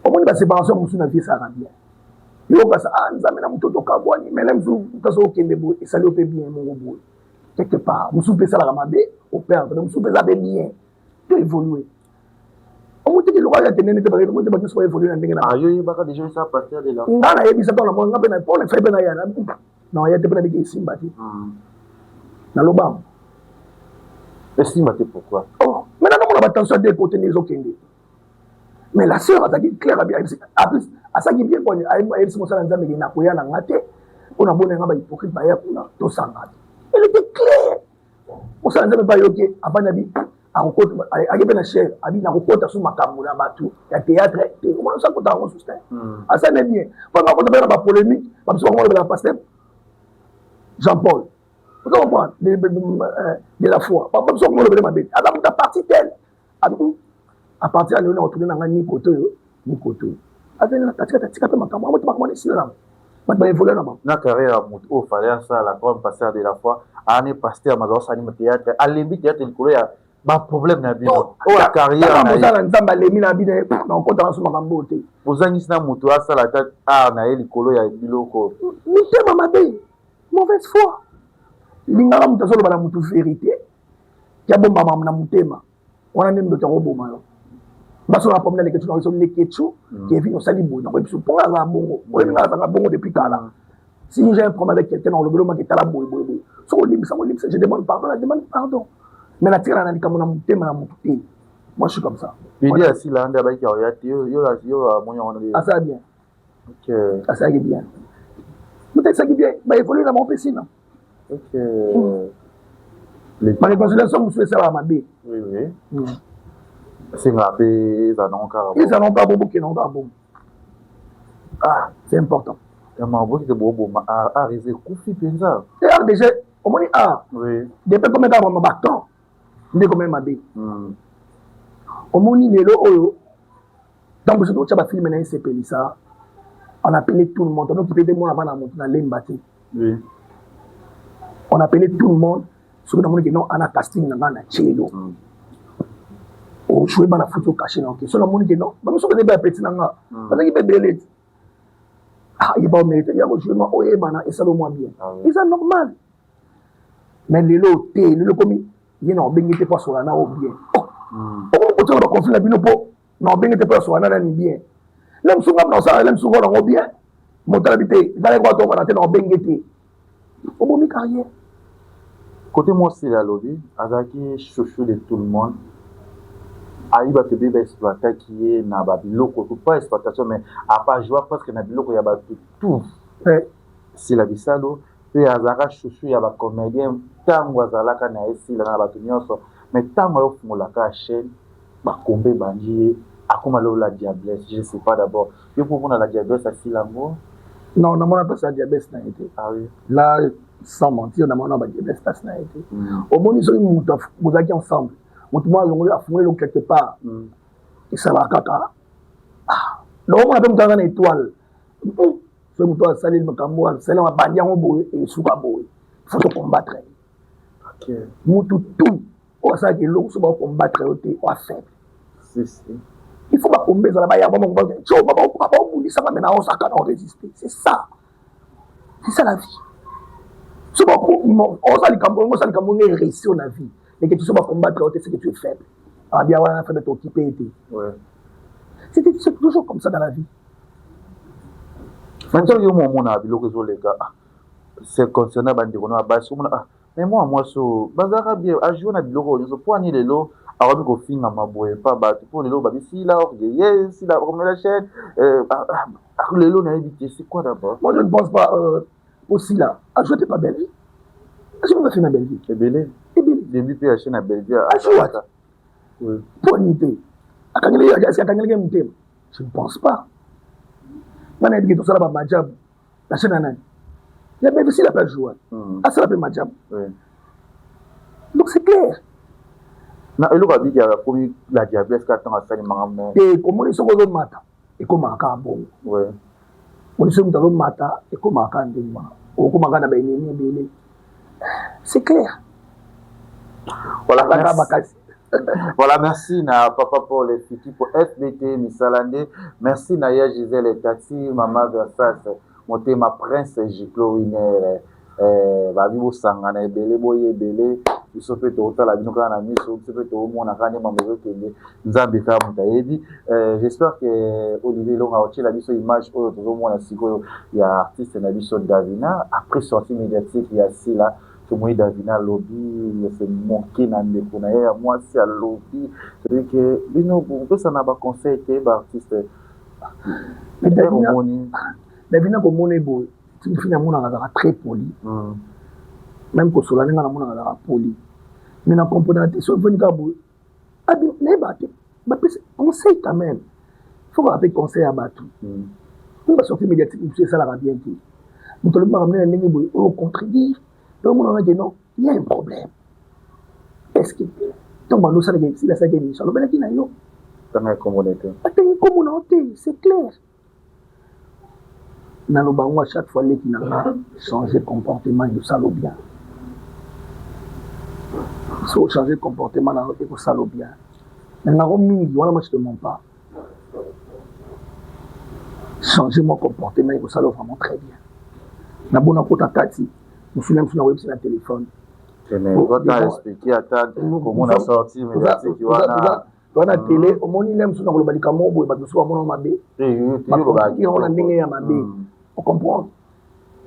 Omoni baséparation mosusu na vie esalaka bien, yokasa ah Nzambe na moto tokabwani, mais na mosusu kasi okende boye, esali yo mpe bien mongo boye quelque part. Mosusu mpe esalaka mabe, operdre. Mosusu mpe eza mpe bien, to évolue. Omoteki eloko aya tenene te, bato nyonso baévolue na ndenge na yo. Oyebaka déjà esa Pasteur de la Nga nayebisa ntango namoni nga mpe mpona fai mpe naya na ya te, mpe nabiki esimba te, naloba. Esimba te pourquoi? Oh, maintenant namona batension ya deux côté nde ezokende. Mais la sœur azalaki claire, abi plus asalaki bien po ayebisi mosala Nzambe ke nakoya na nga te mpo na bona nga bahypocrite baya kuna, tosanga. Elle était claire. Mosala Nzambe mpe ayoki, avandi, abi akokota, ake mpe na chaire, abi nakokota su makambo na bato ya théâtre te. Omona so akota yango susu te, asali bien mpo nga akota mpe na bapolémique babiso bango olobela pasteur Jean Paul, ozo comprendre, de la Foi, babiso bango olobele mabe, aza moto ya parti tel. À partir ya lelo na kotourne na ngai ni kote oyo ni kote oyo. Azali na katikati, atika mpe makambo yango te, makambo wana esila nango, bato baévolue na bango. Na carrière ya moto oyo fallait asala comme pasteur de la foi, aane pasteur maza osali théâtre, alembi théâtre likolo ya baproblème na bino oyo ya carrière na ye. Mosala Nzambe alemi na bino na okota naso makambo oyo te. Ozangisi na moto asala ata art na ye likolo ya biloko. Mitema mabe, mauvaise foi. Lingaka moto azoloba na motu vérité, ya bombama na motema wana nde ndoki akoboma yo. Baso na problème na Leketchu, na biso Leketchu, Kevin osali boye, nakoyebi biso mponga azala bongo, oyebi nga azalaka bongo depuis kala. Si j'ai un problème avec quelqu'un, nakolobela omaki etala boye boye boye, soki olimbisa kolimbisa, je demande pardon, na demande pardon, mais natikala na likambo na motema na motu te. Moi, je suis comme ça. Pidi asila nde abayiki aoya te, yo amoni yango nde. Asala bien. Asalaki bien, moto asalaki bien, baévolue na bango mpe sina. Baréconciliation mosusu esalaka mabe. Esengaka mpe ezala nango kaka. Ezala nango kaka bongo, bokende nango kaka bongo. Ah, c'est important. Boki te boboma art, eza ekufi mpenza. Te, art déjà omoni art depuis komi kaka bama batemps nde komi mabe. Omoni lelo oyo, ntango biso totya bafilme na esepelisa, on appelait tout le monde, tonoki mpe te mona bana moto na lemba te. On appelait tout le monde. Soki namoni ke non, ana casting na ngai na tielo, ojoue bana futi, okache na oke. So namoni ke non, bango soki eza bapeti na nga, bazalaki mpe ebele ti, ah, yeba omérite ya kojoue ma oyebana, esala mwa bien, eza normal. Mais lelo te, lelo komi ye na obengi te mpo asola na o bien, okomi kotiaka baconflit na bino mpo na obengi te mpo asola na nani bien. Le mosusu nga na osala, le mosusu nango bien, moto alabi te, ezalaki kwa tokana te na obenge te, obomi carrière. Côté mwasi alobi azalaki chouchou de tout le monde, ayi bato ebele baexploitaki ye na babiloko tout, pas exploitation, mais ajoua presque na biloko ya bato tout. Sila Bisalo mpe azalaka chouchou ya bacomédien ntango azalaka na ye Sila na bato nyonso, mais ntango ayofungolaka chaîne, bakombe ebandi ye, akóma lelo la diablesse. Je sais pas, d'abord yo mpo omona la diablesse asila yango? Non, namona mpasi ya diablesse na ye te. Ah oui. Là, sans mentir, namona badiablesse mpasi na ye te. Omoni soki moto bozalaki ensemble, moto moko alongoli, afungoli eloko quelque part, esalaka kaka. Donc omona mpe moto aza na étoile, soki moto asaleli makambo, asali abandi yango boye, esuka boye, faut tocombattre ye. Motu tout oyo asalaki eloko, so baocombattre yo te, oa faible. Il faut bakombe ezala, baya baobundisaka, me naosaka na orésister. C'est ça, c'est ça la vie. So oza likambo yango, osala likambo ngo réussir na vie, leke so bacombattre yo te, c'est que tu es faible. Abia wana faible, tokipe ye te. C'est toujours comme ça dans la vie. Maintenant yo mo omona biloko ezoleka, c'est concernant bandeko na basi, omona, ah, mais mwa mwasi oyo bazalaka bien, ajoue na biloko oyo nyonso, mpo ani lelo akomi kofingama boye pa bato? Mpo lelo babi Sila orgueilleuse, Sila akomela chaîne lelo, nayebi te, c'est quoi d'abord? Moi, je ne pense pas. Osila ajoue te pa Bellevue, ajoue ba film ya Bellevue. Ebele. Ebele. Début mpe ya chaîne ya Bellevue. Ajoue ata mpo nini te akangeli, est-ce akangelaki motema? Je ne pense pas. Nga nayebi ke tosala bamajabu na chaîne ya nani, ya Bellevue. Sila mpe ajoue, asala mpe majabu, donc c'est clair. Na eloko abiki akomi la diablesse kaka ntango asali makambo. Te, komoni soki ozomata, ekomaka kaka bongo. Moni soki moto azomata, ekomaka kaka ndenge wana, okomaka na baennemi ebele, c'est clair. Voilà, kaka makasi. Voilà, merci na papa Paul Efiki pour FBT misala nde. Merci na ya Gisèle Tati, mama Versas, motema Prince Giclo Winner. Babi bosangana ebele, boye ebele, biso mpe totala bino kaka na miso, biso mpe toomona kaka nde mambo ezokende. Nzambe kaka moto ayebi. J'espère que Olivier Elonga otiela biso image oyo tozomona sikoyo ya artiste na biso Davina après sortie médiatique ya Sila. Tomoni Davina alobi se moke na ndeko na ye ya mwasi, alobi c'est que bino bopesa na baconseil te baartiste. Omoni Davina, komona boye, fini amonaka azalaka très poli, même kosola ndenge namonaka azalaka poli, mais na comprendre te soki voni kaka boye, nayebaka te bapesa conseil. Quand même, faut kaka mpe conseil ya bato oyo basortie médiatique mosusu esalaka bien te. Moto alobi makambo na ndenge boye oyo contredire, donc omonaka ke non, il y a un problème. Est-ce que Ntango bando osalaka esila asalaki émission, alobelaki na yo. Tanga kombo na te. Atangi kombo na yo te, c'est clair. Naloba yango à chaque fois leki na nga changer comportement ekosala bien. So changer comportement na yo ekosala bien. Nalingaka mingi wana moi je te mens pas. Changer mon comportement ekosala vraiment très bien. Nabona kota kati mosu na mosu nakoyebisa na telefone. Wana tele omoni le mosusu nakoloba likambo boye bato mosusu bamona mabe bakoki yango na ndenge ya mabe ocomprendre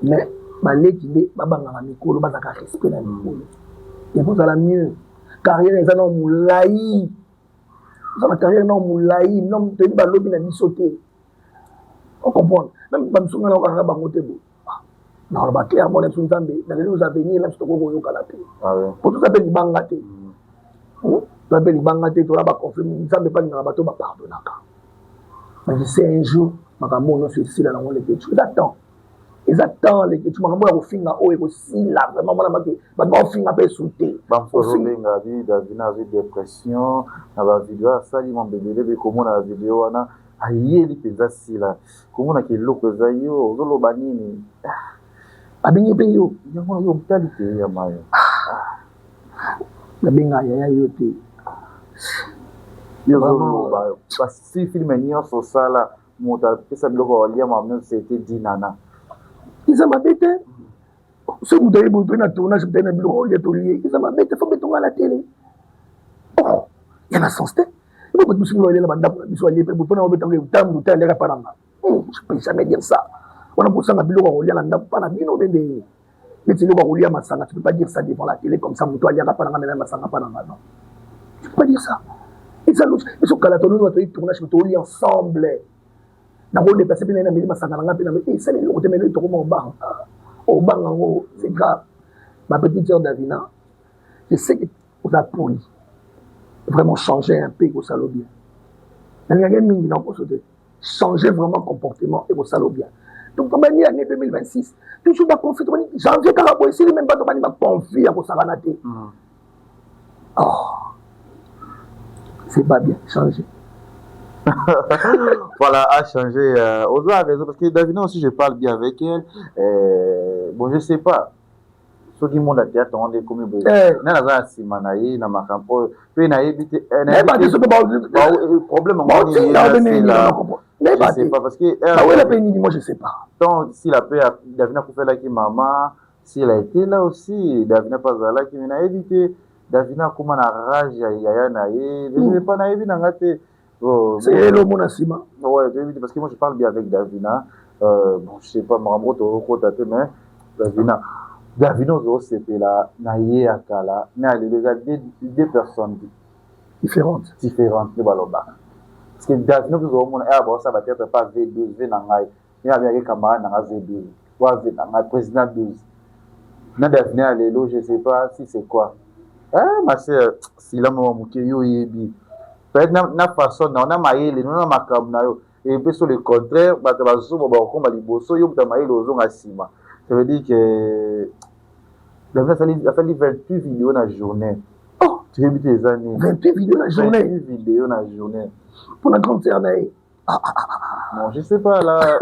mais baleki nde babangaka mikolo bazalaka respect na mikolo ekozala mieux carrière eza nao molai oza na carrière nao molai toyebi balobi na biso te ocomprendre meme bamisu nga naokaka bango te boye nakoloba clairement na biso nzambe na lelo oza venir na biso tokoki koyokana te po toza mpe libanga te toza mpe libanga te toza baconflit nzambe mpe alingaka bato bapardonaka mais je sais un jour makambo oyo nyonso esila nango lekecu eza temps eza temps lekecu makambo ya kofinga oyo ekosila vraiment mwana make bato bakofinga mpe esu te bamosusu bi davina azwi dépression na bavideo asali mambebele bekomona bavideo wana ayeli mpenza sila komonaka eloko eza yo ozoloba nini abengi mpe yo yango yo motali te ya mayo nabenga yaya yo te yo ozoloba basi filme nyonso osala moto apesa biloko ya kolia mama nyonso ete dinana eza mabe te soki moto aye boye toye na tournage moto aye na biloko olia tolie eza mabe te fo betonga na tele oh ya na sens te ebo bato mosusu balela bandako na biso alie mpe mpona obetango etambu te aliaka mpa na nga je peux jamais dire ça wana kosanga biloko ya kolia na ndako mpa na bino nde ndenge neti eloko ya kolia masanga tu peux pas dire ça devant la télé comme ça moto aliaka mpa na nga mena masanga mpa na nga non tu peux pas dire ça eza biso kala toloni bato oyi tournage tooli ensemble nakodeplace mpe naye nameli masanga na nga mpe na esali eloko te melo tokoma obanga obanga yango c'est grave ma petite sœur Davina je sais que oza poli vraiment changer un peu ekosala bien nalingaki mingi na koso te changer vraiment comportement ekosala bien donc tobandi année 2026 toujours baconflit tobandi janvier kaka boye esili meme bato bandi baconflit ya kosakana te oh c'est pas bien changer voilà, a changé. Ozo a raison, parce que Davina aussi, je parle bien avec elle. Bon, je sais pas. soki monde ya théâtre yango nde ekomi boye nani aza na nsima na ye na makambo oyo mpe nayebi te problème yango nini je sais pas parce que bawela mpe nini moi je sais pas tant sila mpe Davina akufelaki mama sila était là aussi Davina mpe azalaki mais nayebi te Davina akóma na rage ya yaya na ye je sais pas nayebi na nga te. C'est elle au mona nsima. Ouais, parce que moi je parle bien avec Davina. Bon, je sais pas, makambo tokota te mais Davina Davina ozosepela na ye ya kala na lelo eza deux personnes différentes différentes nde balobaka parce que Davina mpe ozomona awa baosala batheatre pa V12 V na ngai ye abengaki camarade na nga V12 wa V na ngai président 12 na Davina ya lelo je sais pas si c'est quoi eh, ma sœur sila mwa moke yo oyebi peut-être na façon na yo na mayele no na makambo na yo et puis sur le contraire bato bazoba bakokoma liboso yo moto ya mayele ozonga nsima. Ça veut dire que Davina asali 28 vidéo na journée. Oh, toyebi te eza nini. 28 vidéo na journée. 28 vidéo na journée mpona grande sœur na ye. Bon, je sais pas là.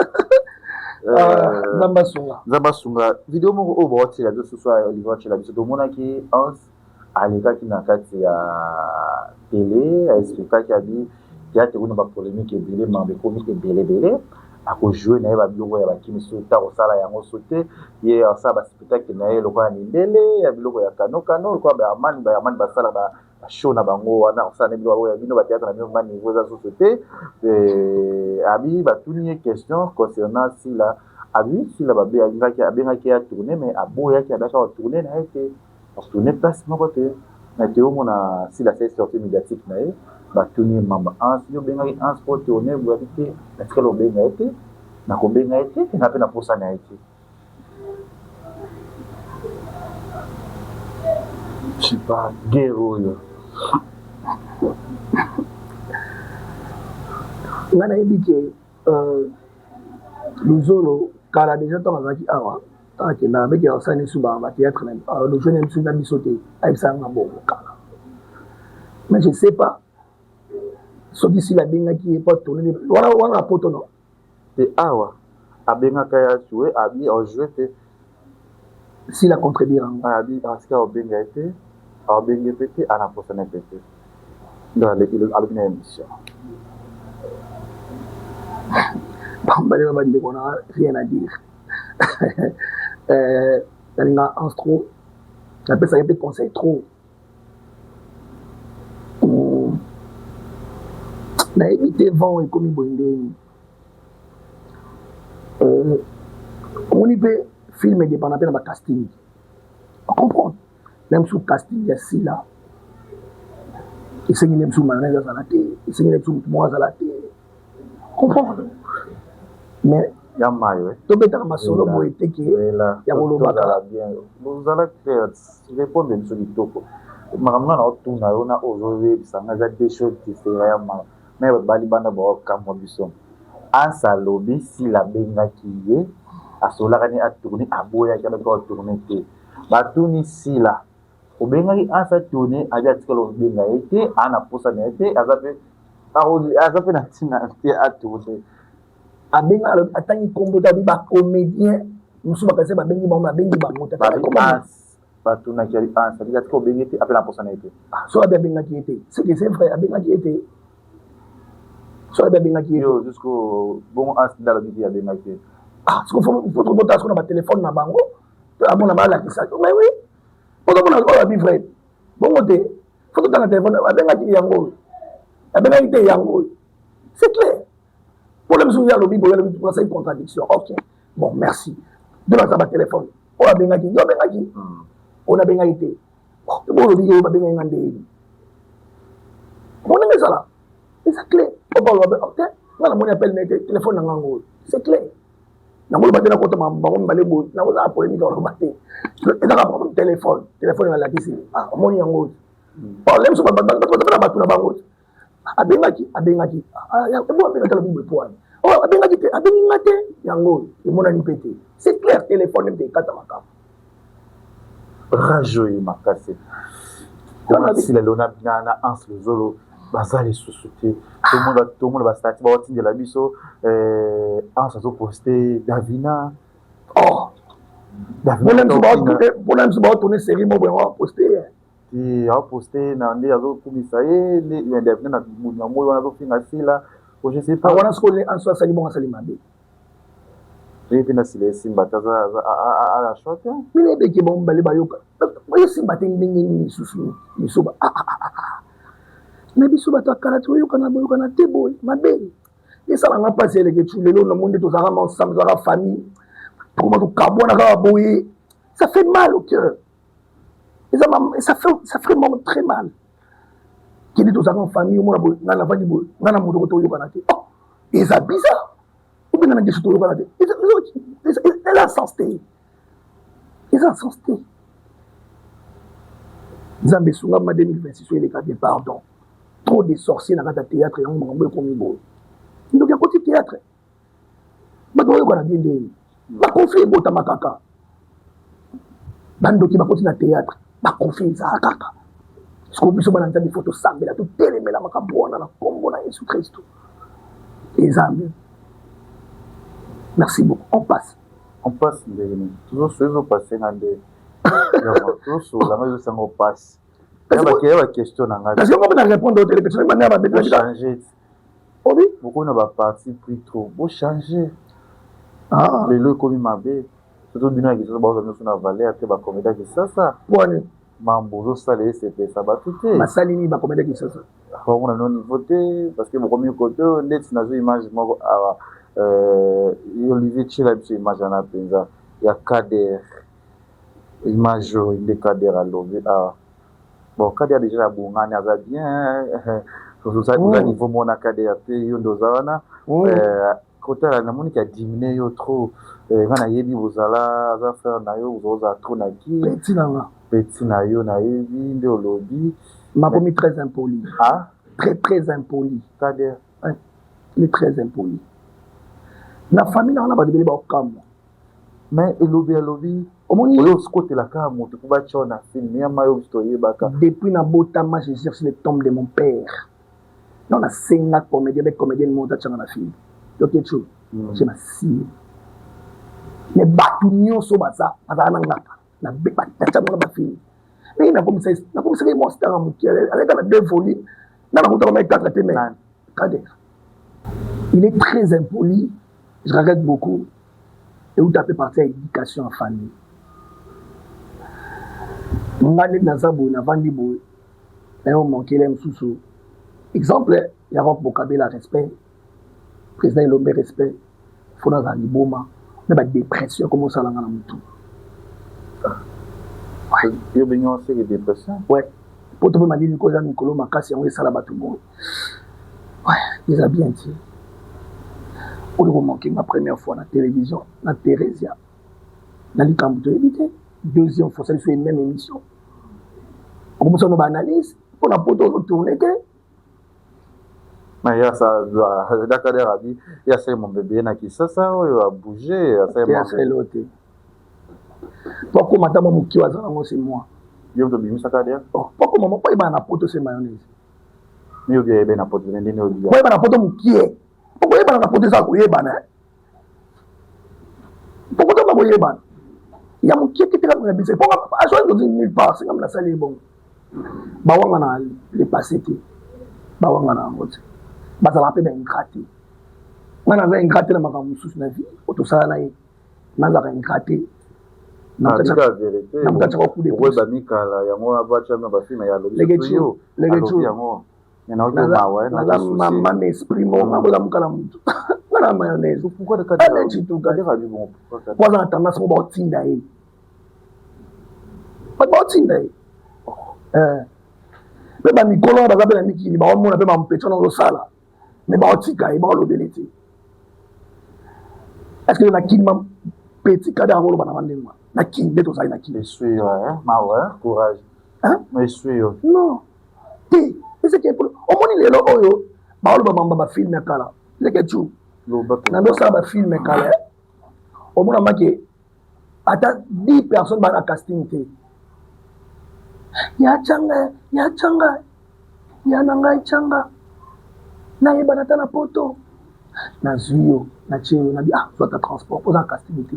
Nzambe asunga. Nzambe asunga. Vidéo moko oyo baotiela biso susu Olivier otiela biso tomonaki Hans alekaki na kati ya télé aexplikaki abi théâtre kuna bapolémique ebele mambo ekomi ebelebele akojoue na ye babiloko ya bakimi so ta kosala yango so te ye asala baspectacle na ye lokola mindele ya biloko ya kano kano lokola bayamani bayamani basala bashow na bango wana kosala na biloko ya bino batheatre na bino ma niveau eza susu te. Abi batuni ye question concernant Sila abi Sila babengaki abengaki ye atourne mais aboyaki abaki atourne na ye te atourne place moko te na te omona Sila asali sortie médiatique na ye batuni ye mamba Hans yo obengaki Hans po tourne boyaki te natikali obenga ye te nakobenga ye te nga mpe naposa na ye te. Je sais pas, guerre oyo. Nga nayebi ke Luzolo kala déjà ntango azalaki awa ntango akendaka abeki asala lisu batheatre lozolo na biso na biso te ayebisaka nga bongo kala. Mais je sais pas soki Sila abengaki ye po atourne wana wana na poto, non? Te, awa abengaka ye ajoue, abi ajoue te. Sila contredire yango. Abi asika obenga ye te, aobenge mpe te, ana posana mpe te. Nde alobi na émission. Bambalema bandeko na, rien à dire. Nalinga Anse trop, napesaka mpe conseil trop. Nayebi te vent ekomi boye ndeni. Omoni mpe film edépenda mpe na bacasting, ocomprendre? Na mosusu casting ya Sila esengi nde mosusu mayonnaise azala te, esengi nde mosusu motu moko azala te, comprendre? Mais ya mayo. Tobetaka masolo boye te ke ya kolobaka. Bien, ozala clair, répondre biso kitoko. Makambo nga na otuna yo na ozoyebisa nga eza deux choses différent. Ya mayo, me bali banda baokamwa biso. Ansa alobi Sila abengaki ye, asololaka ni atourne, aboyaki, abaki atourne te. Batuni Sila: obengaki Ansa atourne? Abi atikala obenga ye te, aa na posa na ye te, aza mpe na ntina te atourne. Abenga, atangi nkombo te, abi bacomédien mosusu bakasi babengi bango, babengi bango te. Batunaki, abi Ansa abi atika obenge te, ape na posa na ye te. So abi abengaki ye te, c'est que c'est vrai, abengaki ye te. So abi abengaki ye te. Yo jusqu'au bongo Anse nde alobi te abengaki ye. Ah, siko faut tokota siko na batelefone na bango, amona balakisa. Mais oui, po tomona oyo abi vrai bongo te, faut totanga telefone. Abengaki yango oyo, abengaki te yango oyo, c'est clair. Problème soki alobi boye, alobi asali contradiction. Ok, bon, merci. Tolakisa batelefone oyo abengaki, yo abengaki, oyo nabengaki te. Bolobi oyo babengaki nga nde yebi ndenge ezala, eza clair. Oyo te, nga namoni appel na ye te, telefone na ngango oyo, c'est clair. Nakoloba te, nakota bango mibale boye, nakozala polémique. Aloba te, ezaka problème téléphone. Téléphone nalakisi, omoni yango oyo. Problème so bato na bato na bango, abengaki, abengaki bo, abengaki, alobi boye po wana oyo abengaki te, abengi nga te, yango emonani mpe te, c'est clair. Téléphone mpe ekata makambo. Rage oyo makasi sila lelo na Anse Luzolo baza lisusu te. Tomona bastati baotindela biso, Anse azoposte Davina. Oh, mpona biso baotourne série mo boye, aposte. Te, aoposte na nde azokumisa ye, nde Davina na moi wana azofinga Sila, je sais pas. Wana sikoyo Anse asali bongo, asali mabe. Ye mpe na Sila esimba te, aza choix te. Bino ebeke bango mibale bayoka, esimba te. Ndenge nini lisusu biso na biso bato ya kala toyokana, boyokana te boye mabe esalanga mpasi. Eleke tu lelo namoni nde tozalaka ensemble, tozalaka famille, tokoma tokabwana kaka boye, ça fait mal au cœur. Ça fait vraiment très mal. Kende tozalaka en famille, omona boye ngai navandi boye, ngai na moto ko toyokana te. Oh, eza bizarre. Obenga na ngeso, toyokana te, eza sens te, eza sens te. Nzambe esunga ma 2026 oyo eleka bien, pardon. Trop de sorcier na kati ya théâtre, yango makambo ekomi boye. Ndoki akoti théâtre, bato bayokana bien ndeni, baconflit ebotama kaka. Bandoki bakoti na théâtre, baconflit ezala kaka. Siko biso bana Nzambe, faut tosambela, totelemela makambo wana na nkombo na Yesu Kristo. Eza amen. Merci beaucoup, on passe. On passe ndenge nini? Tozoso ezopase nga nde tozosola nga, ezosanga opasi ya baquestion na ngai. Parce que ngo na répondre au téléphone bana babeti. Changer. Obi. Bokomi na baparti pris trop, bochange. Lelo ekomi mabe, surtout bino ya Kisasa, baoza nyonso na valeur te. Bacomédien ya Kisasa. Wani. Mambo ozosala esepesa bato te. Basali nini bacomédien Kisasa? Bamona no niveau te, parce que bokomi kote ndeti nazwi image moko awa. Olivier, tiela biso image wana mpenza ya Kader. Image oyo nde Kader alobi awa. Bon, Kader déjà abongani, aza bien, oza niveau moko na Kader te. Yo nde oza wana kotala, namoniki adimine yo trop. Nga nayebi bozala, aza frère na yo, ozala trop na ki. Petit na nga. Petit na yo, nayebi nde olobi. Makomi très impoli. Ah. Très très impoli. Kader. Il est très impoli. Na famille na wana, bato ebele baokamwa. Mais elobi, alobi. Omoni oyo osikotela kaka moto mpo batya na film ya mayo biso toyebaka. Depuis nabotama, je cherche le tombe de mon père. Non, nasenga comédien mpe comédienne moko tatyanga na film yokecu je nasie. Mais bato nyonso baza bazala na ngaka natyango na bafilm ndenge nakomisaka ye mwa star ya moke, aleka na deux volume na nakutaka mai 4 te. Mais Kader, il est très impoli, je regrette beaucoup. Euta mpe parti ya éducation ya famille. Nga nde naza boye, navandi boye, nayo mankele mosusu. Exemple ya Rock Bokabela, respect. Président Elombe, respect. Fo nazala liboma na badépression ekoma osalanga na motu. Yo bengi oseke dépression? Ouais, po to mpe malili ko eza mikolo makasi, yango esala bato boye. Ouais, eza bien te. Oyo komanke nga première fois na télévision na Thérésia na likambo toyebi te. Deuxième fois sali so ye même émission, okomosana baanalyse mpona poto ozotourne te. Mais ya sa Kader abi ya sai mon bébé na Kisasa oyo a bouger asali. Te, asali te. Po akoma ata mwa moke aza nango, c'est moi. Yo moto obimisa Kader? Po akoma po ayebana na poto, c'est mayonnaise. Mi obi ayebe na poto ndenge obi? Po ayebana na poto mokie, po koyebana na poto eza koyebana, po kotoma koyebana ya mokie te. Teka na biso po azwaki kozi nulle part, sengami nasali ye bongo. Bawanga na le passé te, bawanga na yango te, bazalaka mpe baingrat te. Nga naza ingrat te na makambo mosusu na vie oyo tosala na ye, nazalaka ingrat te. Okoyeba mikala yango batiami bafilme ya alobi yango. Naza mama na esprit moko, nga koza mokala motu, nga na mayonnaise ale cituka. Po aza na tendance moko, baotinda ye, bato baotinda ye mpe bamikolo wana baza mpe na mikili, baomona mpe bampeti wana ozosala, mais baotika ye, baolobele te. Est ce que na Kini ma petit Kader akoloba na bandenge wana? Na Kini nde tozali na Kini. Courage. Non te, ezeki omoni lelo oyo baoloba mamba bafilm ya kala. Leke tu na nde osala bafilm ya kala, omona make ata 10 personnes baa na casting te. Ya canga, ya canga, ya na ngai canga, nayebana ata na poto, nazwi yo, natie yo, nabi ah, zwa ta transport, oza na casting te.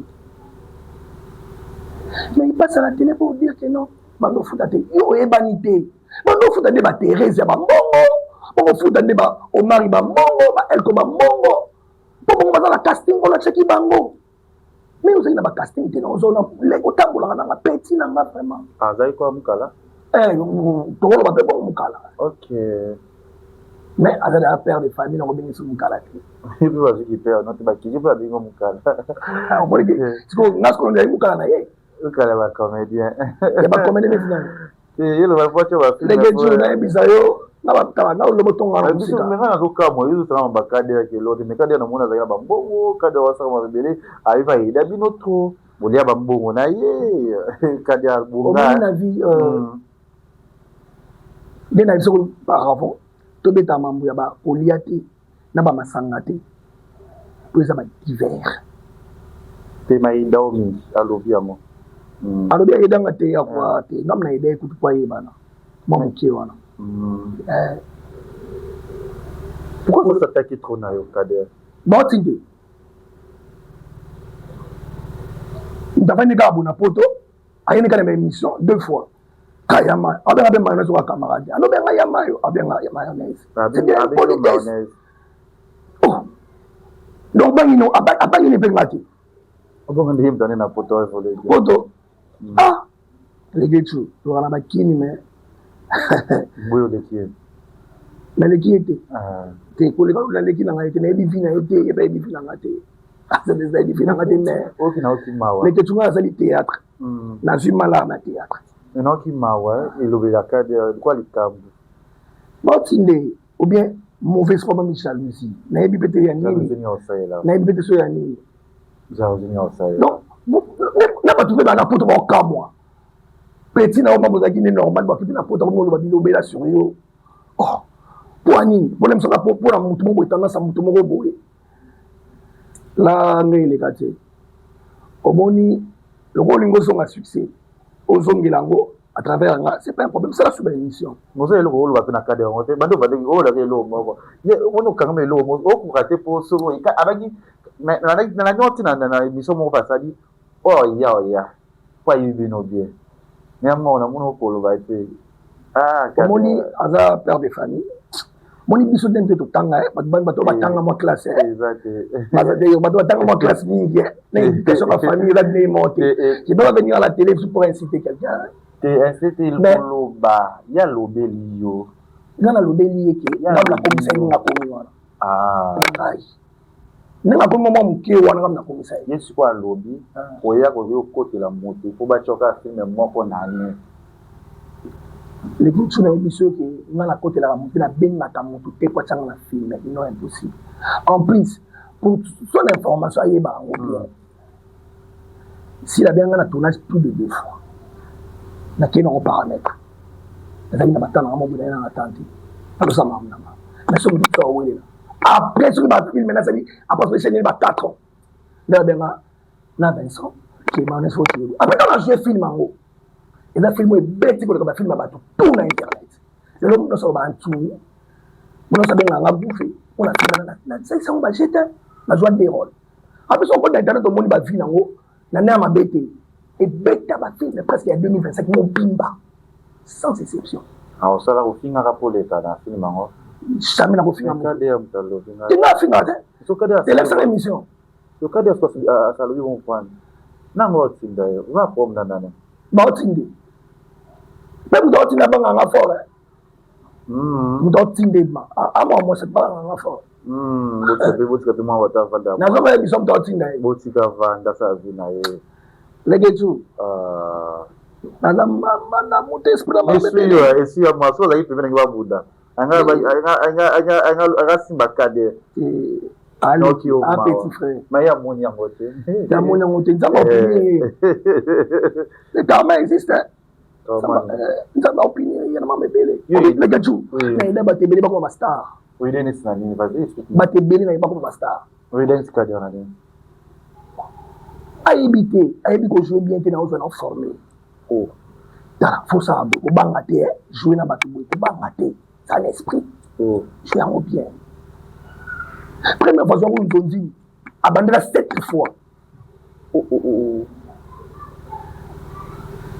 Mais il passe à la télé pour dire que non, bando ofuta te, yo oyebani te. Bando ofuta nde baTherese ya bambongo, bokofuta nde baOmari bambongo, baElko bambongo, mpo bongo baza na casting mpona tiaki bango. Mais ozali na bacasting te, ozona otambolaka nanga petit nanga vraiment. Azali kwa mokala. Tokoloba mpe bongo mokala. Ok. Mais azali aya père de famille, nango bengisi mokala te. Mpe bazwiki père note bakiki mpe babengi mokala. Sikoyo nga sikoyo ndeyaki mokala na ye. Okala bacomédien. Ya bacomédien neti nani? Ye loba po atya bafilm. Ndenge ju nayebisa yo na olobo tonga na mosika. Mais nga nazokamwa, yo ozosala bakader ya kelo te. Mais Kader namoni azalaki na bambongo, Kader wasaka mabele, ayebi ayeda bino trop, bolia bambongo na ye. Kader bonga omoni na vie nde na biso auparavant tobeta mambo ya bakolia te na bamasanga te, po eza badivers. Te, mayeda o mingi alobi yango. Alobi ayedanga te, yakwa te, ngam na yeda ye kutu po ayebana mwa mokie wana. Pourquoi s'attaquer trop na yo, Kader? Baotinde moto afandi kaka bona poto, ayeni kaka na baémission deux fois kayama, abenga mpe mayonnaise oka camarade, alobenga yama yo, abenga mayonnaise, c'est bien impolitesse. Oh, donc bangino abangini mpe nga te. Na poto. Poto, ah, leke tu tozala na bakini, mais boyo oleki ye. Naleki ye te te, koleka naleki na ngai te. Nayebi vie na ye te, ye ayebi vie na ngai te, ayebi vie na ngai te. Mais oki naoki mawa. Leke tu ngai azali théâtre, nazwi malare na théâtre. Naoki mawa, elobelaka kwa likambo. Baotinde ou bien mauvaise foi, bami jalousie, nayebi mpe te ya nini, nayebi mpe te so ya nini. Donc na bato mpe bana poto baokamwa petit na yo mama ozalaki nde normal, bakipi na poto akomi oloba bilobela sur yo. Oh, mpo nini? Mpona misoka, mpona motu moko boye, tendance ya motu moko boye la nde eleka te. Omoni. Lokola olingi ozonga succès, ozongela yango à travers nga, c'est pas un problème. Sala suba émission. Mozo eloko oloba mpe na kade yango te, bande obandeki olobaka eloko moko ye omoni okangama eloko moko okoka te mpo soki abaki nalandi yango ntina na émission moko basali oyo oya oya mpo ayebi bino bien mais moko namoni okoloba te. Ah, omoni aza père de famille. Moni biso ndenge te totanga bato bato batanga mwa classe, bato batanga mwa classe mingi na éducation ya famille eza ndenge moko te. Je peux pas venir à la télé pour inciter quelqu'un. Te inciter koloba ye alobeli yo. Nga nalobeli ye ke nga nakomisa ye ndenge akomi wana. Ngai ndenge akomi mwa moke wana, nga nakomisa ye. Ye sikoyo alobi koya koki kokotela motu mpo batyoka film moko na année. Leki tuna yebi soki nga nakotelaka motu, nabengaka motu te po atianga na film. Non, impossible. En plus, pour son information, ayeba yango bien, sila abenga nga na tournage plus de deux fois. Nakei nango paramètre, nazalaki na batanga nga moko naye nanga tan te, nakosala makambo nanga. Mais soki motu so awelela après, soki bafilme nasali après soki ba 4 ans nde abenga na Vincent Clément soki après ntango azwi film yango, eza film oyo ebeti koleka bafilme ya bato tout na internet lelo. Nyonso bantuni nyonso abengaka nga bufe mpona film nasalisa yango bajete, nazwa deux rôle. Ape soki okoti na internet, omoni bavi nango na nde ya mabe te, ebeta bafilme presque ya 2025 mobimba sans exception. Osala kofingaka mpo leka na film yango? Jamais nakofinga te, nga afingaka te, elakisaka émission. Sokadi asalobi comprendre nango otinda ye oza problème na nani? Baotinde mpe moto aotinda abanganga fort, moto aotinde amwa mwasi abanganga fort. Botika mpe mwa bato avanda. Nazokoya biso, moto aotinda ye. Botika vanda, asala vie na ye. Leketu, naza mama na moto esprit. Esi ya mwasi ozalaki pembeni nange babunda akasimba kade. A petit frère. Mais amoni yango te. Amoni yango te. Nzambe opini ye, le karma existe. Nzambe opini ye na mama ebele. Leketu, nayeba bato ebele bakoma bastar. Bato ebele nayeba bakoma bastar. Ayebi te, ayebi kojouer bien te, naozwa na forme. Tala, fosala boye, kobanga te, jouer na bato boye, kobanga te, ça l'esprit, joue yango bien. Première fois azwako nzonzi, abandela sept fois.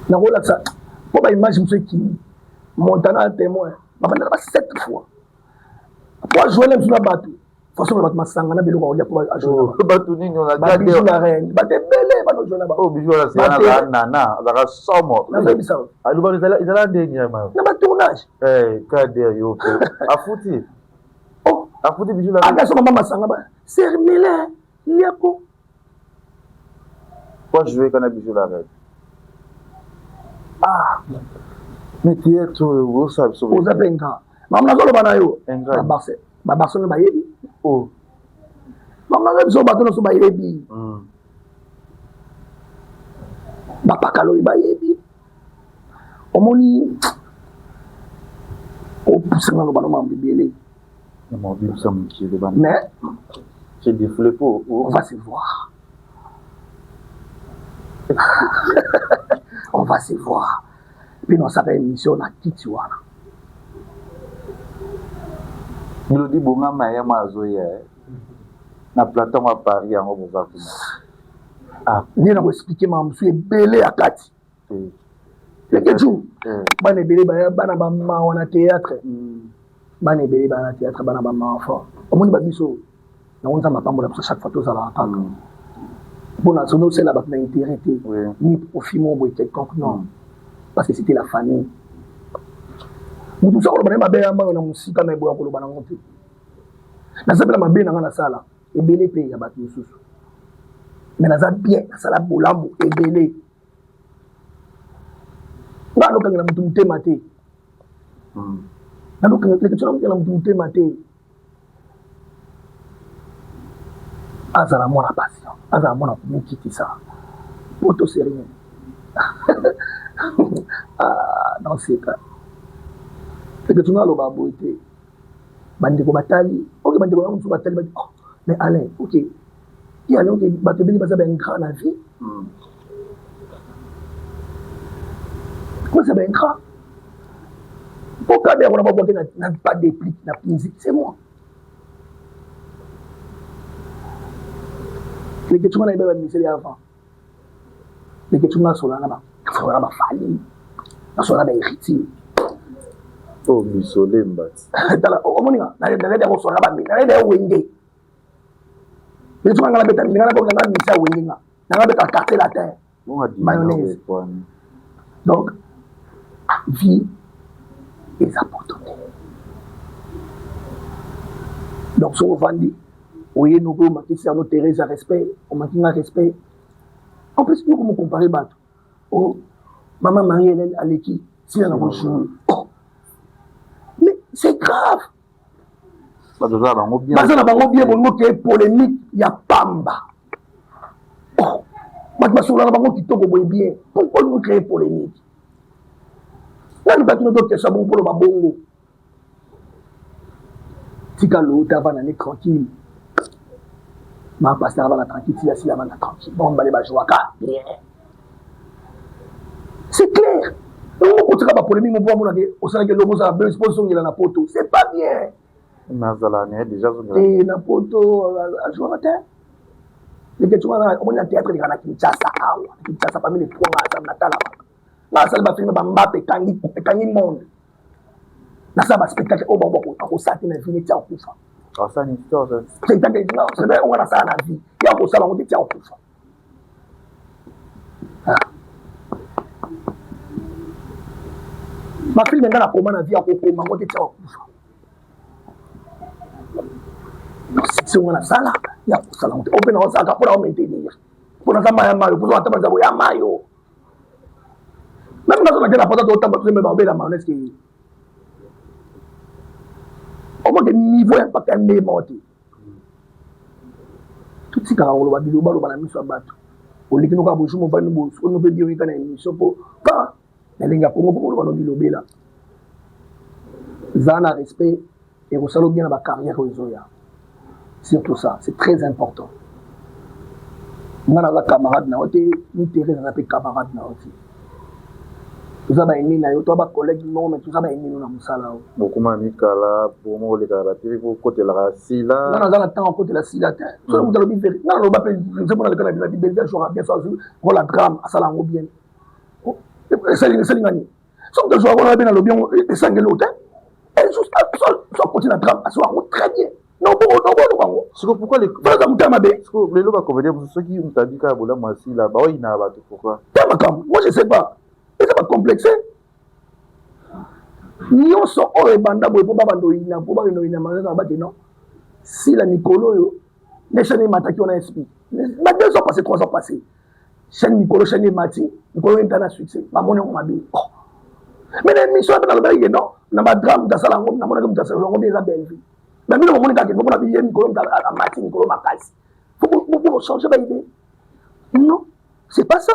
Nakolakisa mpo baimage mosusu ekimi Montana témoin, babandela ba sept fois po ajouer na biso na bato, façon na bato masanga na biloko akolia po ajouer. Bato nini? Babiju na reine, bato ebele banojouer na bango. Nana azalaka somo. Nazoyebisa. Alobaka ezala ndenge ya na batournage. Kader, yo mpe afuti afuti bijou. Ata so mama masanga ba sermele liako. Po jouer kana bijou la reine. Ah, mais théâtre oyo osala biso. Oza mpe nga mama, nazoloba na yo, babarcelone bayebi mama, naza biso bato nyonso bayebi, bapakaloi bayebi. Omoni, opusanga loba no mambo ebele. Mais c'est défoulé po on va se voir, on va se voir mpe nasala émission na kiti wana. Melodi bongama ya ma azoya na plateau ya Paris yango boza kuna. Nde na koexpliquer makambo mosusu ebele ya kati. Leketu, bana ebele baya, bana bamawa na théâtre, bana ebele baya na théâtre, bana bamawa fort. Omoni babiso yango, Nzambe apambola biso, chaque fois tozalaka kaka mpona soki osala bato na intérêt te ni profit moko boye quelconque, non, parce que c'était la famille. Moto mosu akoloba na ye mabe ya mayo na mosika na eboya koloba nango te. Naza mpe na mabe na nga, nasala ebele mpe ya bato mosusu, mais naza bien, nasala bolamu ebele. Nga nokangela motu motema te, nanokangela motu motema te. Azala mwana patient, azala mwana komikitisa. Poto c'est rien. Naoseka eke tuna aloba boye te. Bandeko batali, ok, bandeko na mosusu batali bati, oh mais Alain, ok, ye Alain, ok, bato ebele baza baingrat na vie. Prince ya ba ingrat. Po kader wana babwaki na, na pas déplique na musique, c'est moi. Leketchou nga nayeba ba misele ya avant. Leketchou nga asola na ba asola na ba Fally, asola na ba héritier. Oh misolemba. Tala omoni nga na na na kosola na ba na na wenge. Leketchou nga na beta nga na nga misa wenge nga. Na nga beta quartier latin. Mayonnaise. Donc vie eza poto te. Donc soki ovandi oye noki omakisi yango Therese ya respect omaki nga respect en plus yo komo comparer bato oh mama Marie Hélène aleki sila na kojoue oh mais c'est grave baza na bango bien bolingo ke polémique ya pamba oh bato basolola na bango kitoko boye bien pourquoi olingo créer polémique nani bato noto question bongo mpoloba bongo tika loota avanda ne tranquille ma pasteur avanda tranquille tia sila avanda tranquille bango mibale bajouaka bien c'est clair yango okotika bapolémique moko amonake osalaki eloko ozala buzz mpo ozongela na poto c'est pas bien nazala naye déjà te na poto ajouaka te leketshou wana omoni na théâtre elekaka na kinshasa awa na kinshasa parmi les trois nga natalaka nga asali bafilme bambape ekangi ekangi monde nasala baspectacle oyo bango bakosala te na vie neti ya kokufa spectacle oyo nga nasala na vie ya kosala yango te ti ya kokufa bafilme nga nakoma na vie ya kokoma yango te ti ya kokufa succès nga nasala ya kosala yango te oyo mpe naosalaka mpo na omaintenir mpo naza maya mayo mpo ata banzako ya mayo meme nazo nakenda na poto totamba tozembe babela mayonnaise ke omoke niveau ya mpaka ya ndema te totikaka koloba bilobaloba na miso ya bato oleki noka bojour mobali bosono mpe bioyika na émission mpo pa nalingi ya kongo mpo koloba no bilobela zala na respect ekosala bien na bacarrière oyo ezoya surtout ça c'est très important nga naza camarade na yo te ni therese aza mpe camarade na yo te toza baene na yo toza bacollègue moko mais toza baene no na mosala oyo bokoma mikala bomo olekaka ba tv bokotelaka sila nga naza na ntango akotela sila te soki moto alobi veri nga naloba mpe nzembo naleka na bina bibelvi ajouaka bien so azwi role ya drame asala yango bien esali nga nini soki moto azwaka wana be nalobi yango esangeli oyo te so akoti na drame azwa yango très bien noboloba yango siko pourquoi baza motema mabe siko lelo bacomédien mosusu soki moto abi kaka bolamu asila baoyinaka bato pourquoi te makambo moi je sais pas eza bacomplexe nyonso oyo ebanda boye mpo babanda oyina mpo bakende oyina maza bate non sila mikolo oyo nde chaine emataki wana sp ba deux ans passé trois ans passé chaîne mikolo chaîne emati mikolo enta na succès bamoni yango mabe oh. mais na émission mpe nalobaki ke non na badrame moto asala yango namonaki moto asala yango bien eza bellevue na bino bomoni kaka mpo na biye mikolo moto amati mikolo makasi faut changer ba idée non c'est pas ça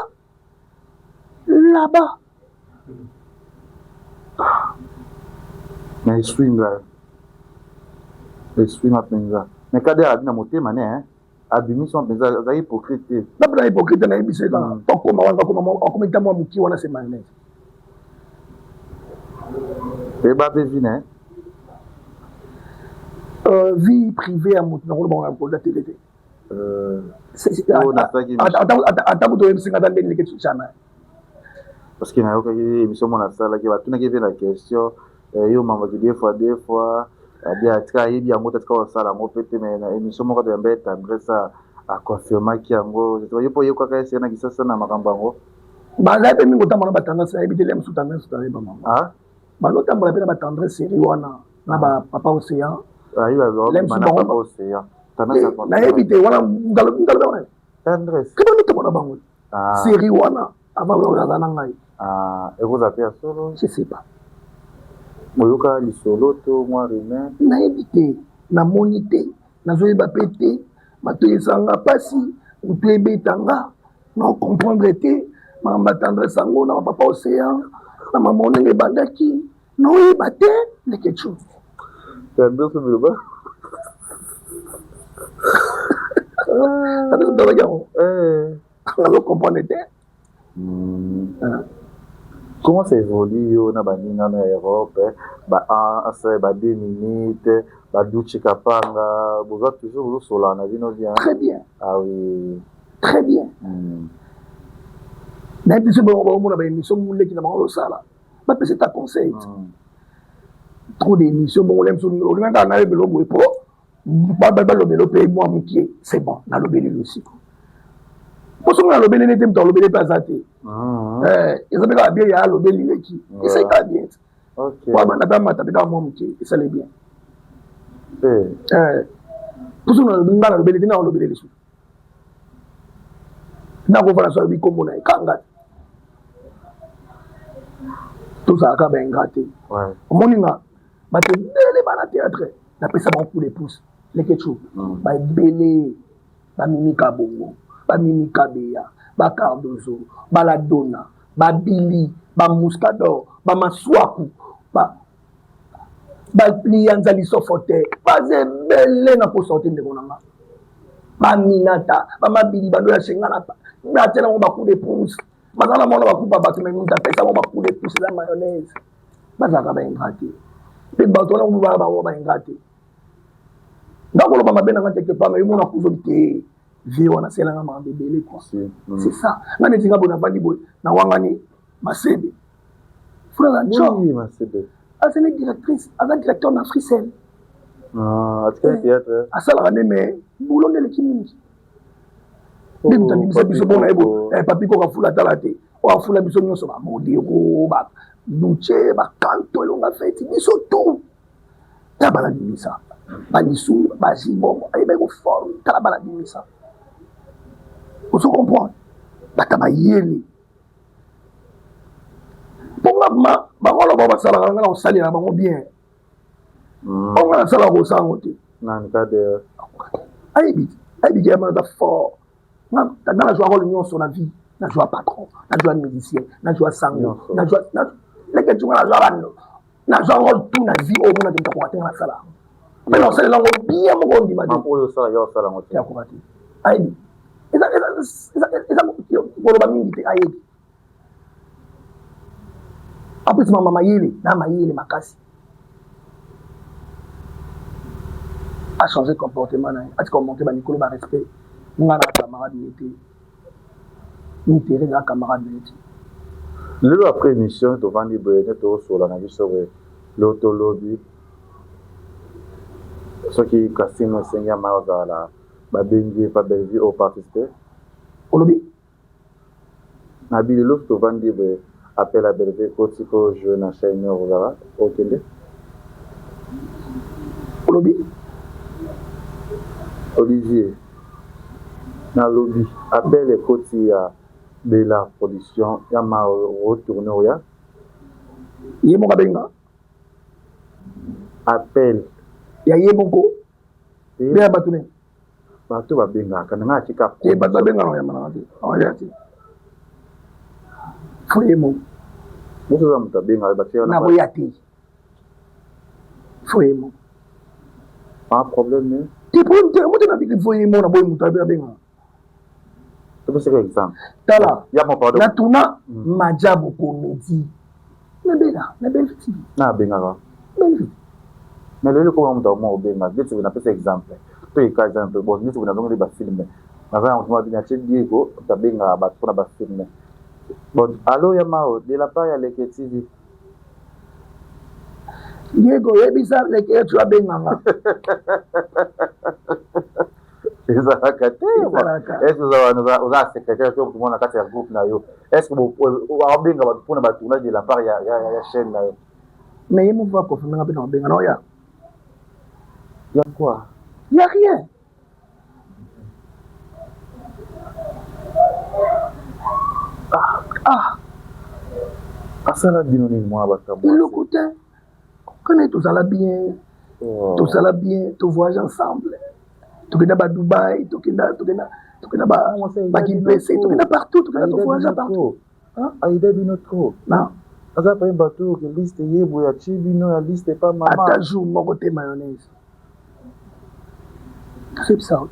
là-bas na eswinga eswinga mpenza mais kader abi na motema ne abimisi wana mpenza azali hypocrite te nga mpe na hypocrite nayebisi ye kaka hmm. tokoma wana akoma akomi ta mwa moki wana se mayonnaise eba mpe vi na ye euh, vie privée ya moto nakoloba ngo na kolda tele te euh, ata kutu oyebisi nga ata ndenge ndeke jamais parce que nayokaki émission mona asalaki batunaki mpe na question eh, yo mamaki deux fois deux fois abi atika ayebi yango te atika kosala yango mpe te mais na émission moko toyamba ye tendresse aconfirmaki yango yo mpo oyokaka ese na kisasa na makambo yango bazali mpe mingi kotambola na batendresse nayebi te lemsu tendresse toyeba mama ah? bazotambola mpe na batendresse série wana na bapapa océan nayebi te wana ngalobe wana na bango ah. série wana avant oyo aza na ngai ah, ekozala mpe ya solo je sais pas oyoka lisolo to mwa rumeur nayebi te namoni te nazoyeba mpe te bato ezanga mpasi moto ebeta nga na comprendre te makambo ya tendresse yango na bapapa océan na mama ndenge ebandaki naoyeba te leketchu tendresse biloba tendresse tozalaki yango nazo comprendre te. Hmm. Ah. Comment ça évolue yo na baninga no ya Europe, ba Hans, ba 2 minutes, ba Duchi Kapanga, boza toujours bozosolana na bino bien? Très bien. Ah oui. Très bien. Nayebi biso bango baomona ba émission muleki na bango osala. Bapesa ta conseil. Trop d'émission bongo lem so olinga kaka nayebela boye po balobela mpe mwa mokie, c'est bon, nalobeli losiko. Po soki nalobeli nete moto alobeli mpe aza te. Eza mpe kaka bien ya alobeli leki. Esali kaka bien. Po abanda mpe amata mpe kaka mwa mokie, esali bien. Po soki nga nalobeli te, nalobeli lisusu. Nakofanda so alobi nkombo na ye kanga te. Tozalaka ba ingrat te. Omoni nga bato ebele bana théâtre napesa bango coup de pouce lekechu, baebele bamimika bongo, bamimika beya, bacardozo, baladona, babili, bamuscador, bamaswaku, baliyanza lisofo te, baza ebele na kosa te ndeko na nga, baminata, bamabili, bando ya shengana, batia nango ba coup de pouce, baza na mona bakupa bato me moto apesa bango ba coup de pouce eza mayonnaise. Bazalaka ba ingrat te, mpe bato wana kutu baa bango ba ingrat te. Nga koloba mabe na nga quelque part, mais yo mona kuzobi te vie wana asalelanga makambo ebele quoi. C'est ça, nga neti nga boye navandi boye nawangani masebe funa na nco. Oui, Masebe. Azali directrice, aza directeur na Africell. Ah, atikali théâtre. Asalaka nde mais boulot nde eleki mingi. Nde moto abimisa biso bona ye bo papi koka fula tala te oyo afula biso nyonso, bamodero, baduce, bakanto, elonga feti biso tout ta bana bimisa balisu bazibongo ayebaki koforme tala bana bimisa, ozo comprendre, bata mayele mponga ma bango loba basalaka nga na kosalela bango bien. Mpo nga nasalaka kosala yango te. Nani kade? Ayebi, ayebi ke yama naza fort. Nga nazwa role nyonso na vie, nazwa patron, nazwa musicien, nazwa sango, nazwa leke tunga, nazwa bano, nazwa role tout na vie oyo mona moto akoka te, nga nasala yango mpe nakosalela yango bien moko ondima te. Oyo osala yo osala yango te. Akoka te, ayebi, eza koloba mingi te, ayebi. Apesi mama mayele na mayele makasi, achanger comportement na ye, atika komonte balikolo barespect. Nga na camarade na ye te, ni Therese aza camarade na ye te. Lelo après émission tovandi boye nde tozosola na biso boye, lelo tolobi soki casting esengi ya mai ozala babengi pa Bellevue oyo participe. Olobi? Na bilelo tovandi boye, appel à Bellevue ekoti po jouer na chaîne oyo ozala okende. Olobi? Olivier, nalobi appel ekoti ya Bella production ya ma retourne oya. Ye moko abenga. Appel ya ye moko mpe ya bato ne. Bato babengaka na ngai atika. Te, bato babengaka oyamba nanga te, oya te, fo ye moko. Moto oza moto abengaka batia. Nakoya te, fo ye moko. Pas problème. Te, problème te, moto na biki fo ye moko na boyi moto abengaka. Topesaka exemple. Tala. Ya mo pardon. Natuna Majabo comédie na bela na Bellevue TV. Na abengaka. Bellevue. Mais lelo ekoma moto akoma kobenga neti napesa exemple to eka exemple, bon, neti nazongeli bafilme, naza na moto mabini atie Diego, moto abengaka bato mpona bafilme, bon, allo ya mao de la part ya Leke TV. Diego, yebisa Leke yetu abenganga. Ezalaka te? Est oza secrétaire to moto moko na kati ya groupe na yo, est ce que abenga bato mpona batournage de la part ya chaîne na yo? Mais ye moko aconfirme nga mpe na kobenga na oya. Ya quoi? Ya rien. Ah, ah. Asala bino nini mwana bato? Eloko te, kana tozala bien. Oh. Tozala bien, tovoyage ensemble, tokenda ba Dubai, tokenda tokenda tokenda bakimpese, tokenda partout, tokenda tovoyage partout. Aida bino trop. Aza pa bato oyo liste ye boye atie bino ya liste pa mama. Ata jour moko te mayonnaise tosebisa ot.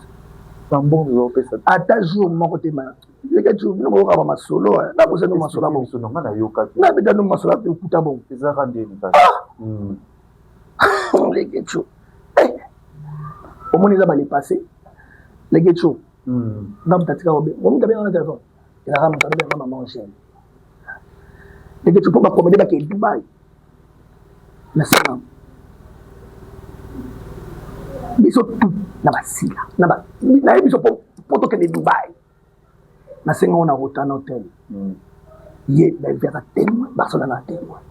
Bambongo ozopesa. Ata jour moko te mayonnaise. Leke tu bino boyoka ba masolo eh. Na bosa no masolo bongo. Biso nga nayokaki. Na beta no masolo pe kuta bongo. Ezaka ndeni kasi. Ah! Leke tu. Eh. Omoni eza ba le passé. Leke tu. Nga mutu atika obe. Momi tabenga na téléphone. Elaka mutu abenga maman Angèle. Leke tu po ba comédie ba ke Dubaï. Na sala. Biso tout na basila. Na ba na ye biso po po tokende Dubaï. Nasenga ngo na Rotana Hotel. Ye Belvera témoin, Barcelone na témoin.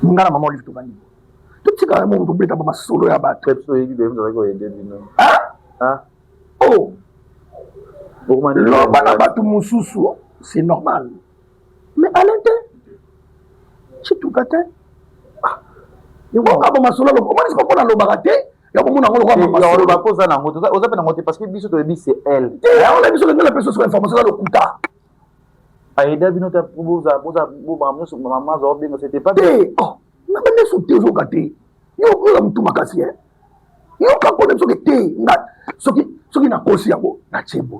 Nga na mama Olive tovandi. Totika yango moto obeta ba masolo ya bato. Biso oyebi be mozalaki koyede bino. Ah? Ah? Oh! Loba na bato mosusu, c'est normal. Mais Alain te. Tshituka te. Ah. Yoka ba masolo loba. Omoni sikoyo mpona alobaka te. Ya komona yango lokola ba masolo. Oloba mpo oza nango te. Oza mpe nango te parce que biso toyebi c'est elle. Te, yango na biso ndenge na peso sikoyo information eza lokuta. Ayeda bino te boza boza bobanga nyonso mama aza obenga c'était pas te. Oh, na ba nyonso te ozoka te. Yo oza mutu makasi eh. Yoka kone soki te nga soki soki nakosi yango natie boye.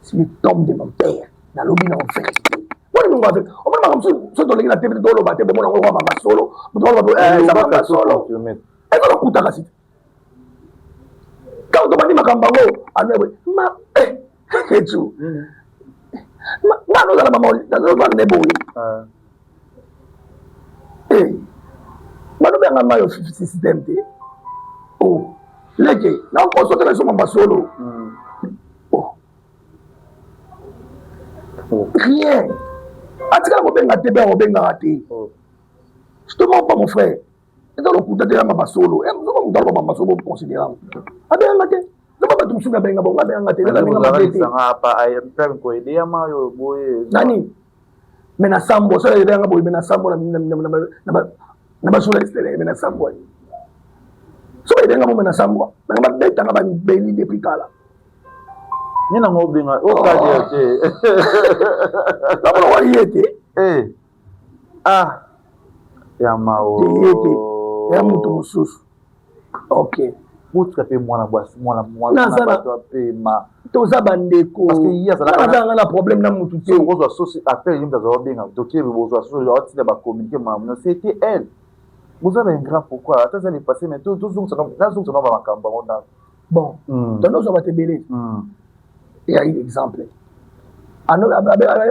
C'est le tombe de mon père. Nalobi na vérité. Wani nungu avec. Omoni makambo mosusu soki tolingi na TV toloba te bomona yango lokola masolo. Moto aloba eza masolo. Eza lokuta kasi. Ntango tobandi makambo yango anoye ma eh etu. Nga nozala mama nazovanda ne boye. Eh balobi yanga mayo système te. Oh leke nakosotela biso mamba solo. Oh. Rien. Atikala kobenga te mpe akobengaka te. Je te mens pas mon frère. Eza lokuta te yamba basolo. Soki moto aloba masolo boconsidere yango. Abenganga te. Soki bato mosusu abenga bango abenganga te. Eza ndenge mabe te. Nani? Mais na sambo, soki ebenganga boye mais na sambo na ba journaliste na ye mais na sambo. Soki ebenga bo mais na sambo, banga babetanga babeli depuis kala. Nini nango obenga okadia te. Namona wali ye te. Eh. Ah. Ya mao. Ye te. Ya moto mosusu. Ok. Botika mpe mwana bwasi mwana mwana bato apema. Toza bandeko. Parce que ye azalaka nazalaka na problème na mutu te. Okozwa sosi appel ye moto azala obenga toke bozwa sosi atinda ba communiquer makambo. C'était elle. Boza ba ingrat pourquoi? Ata eza le passé mais tozongisa nazongisa na ba makambo yango ndako. Bon, tondo ozwa bato ebele. Ya exemple. Abenga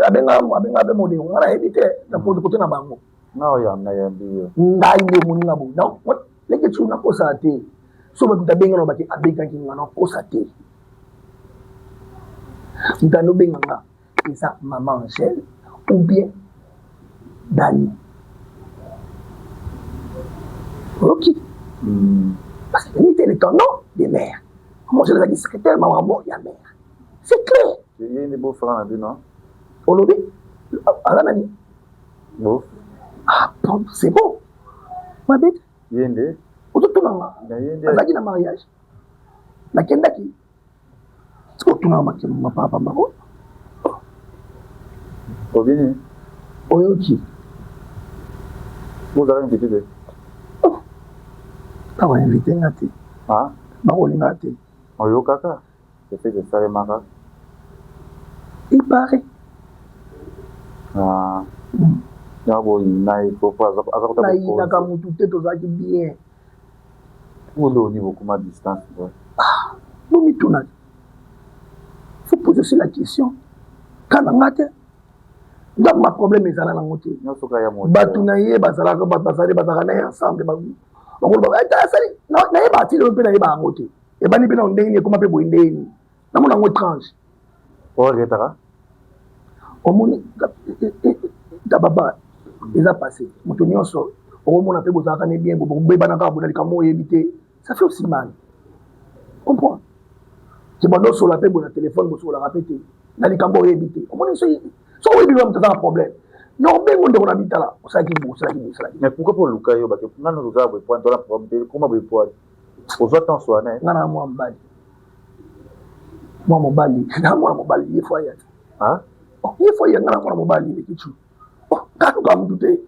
abenga be modero nga nayebi te na kote na bango. Ngai nde moninga boye. Donc leke tu nakosala te. So bato abenga na baki abengaki nga nakosa te. Moto anobenga nga eza maman Angèle ou bien Dani. Ok. Parce que Dani était le tendon des mères. Moi, je les ai secrétaire, maman, il y a mère. C'est clair. Il y a beau frère, non? Olobi, ala nani? Bon. Ah, bon, c'est bon. Ma bête. Yende. Ototunanga. Azalaki na mariage. Nakendaki. Otunanga makembo mapapa mako. Obini. Oyoki. Bozala invité te. Bako invité nga te. Ah? Bakolinga te. Oyokaka? Peut-être esalemaka. Il paraît. Ah. Ya boyina ye po aza kota nayinaka mutu te tozalaki bien. Oyo oni bokoma distance boye. Ah, bomituna. Faut poser aussi la question. Kana nga te. Donc ma problème ezala nango te. Bato na ye bazalaka bato bazali bazalaka na ye ensemble bakoloba asali nayeba atili oyo mpe nayeba yango te. Ebandi mpe na ndenge nini ekoma mpe boye ndenge nini. Namona yango étrange. Oregretaka? Omoni tababa eza passé. Moto nyonso okomona mpe bozalaka ne bien bobebana kaka bona likambo oyebi te. Ça fait aussi mal. Comprends? Ke bando osola mpe boye na telefone bosololaka mpe te na likambo oyebi te. Omoni soki soki oyebi moto aza na problème. Non, bengo ndeko na bitala osalaki boye osalaki boye osalaki. Mais pourquoi mpo oluka yo bato nga nano ozala boye pointe wana problème te koma boye pointe. Ozwa temps soa na ye. Nga na mwa mobali. Mwa mobali, na mwana mobali ye fo aya te. Ah? Ye fo aya nga na mwana mobali lekichu. Oh, nga luka mutu te.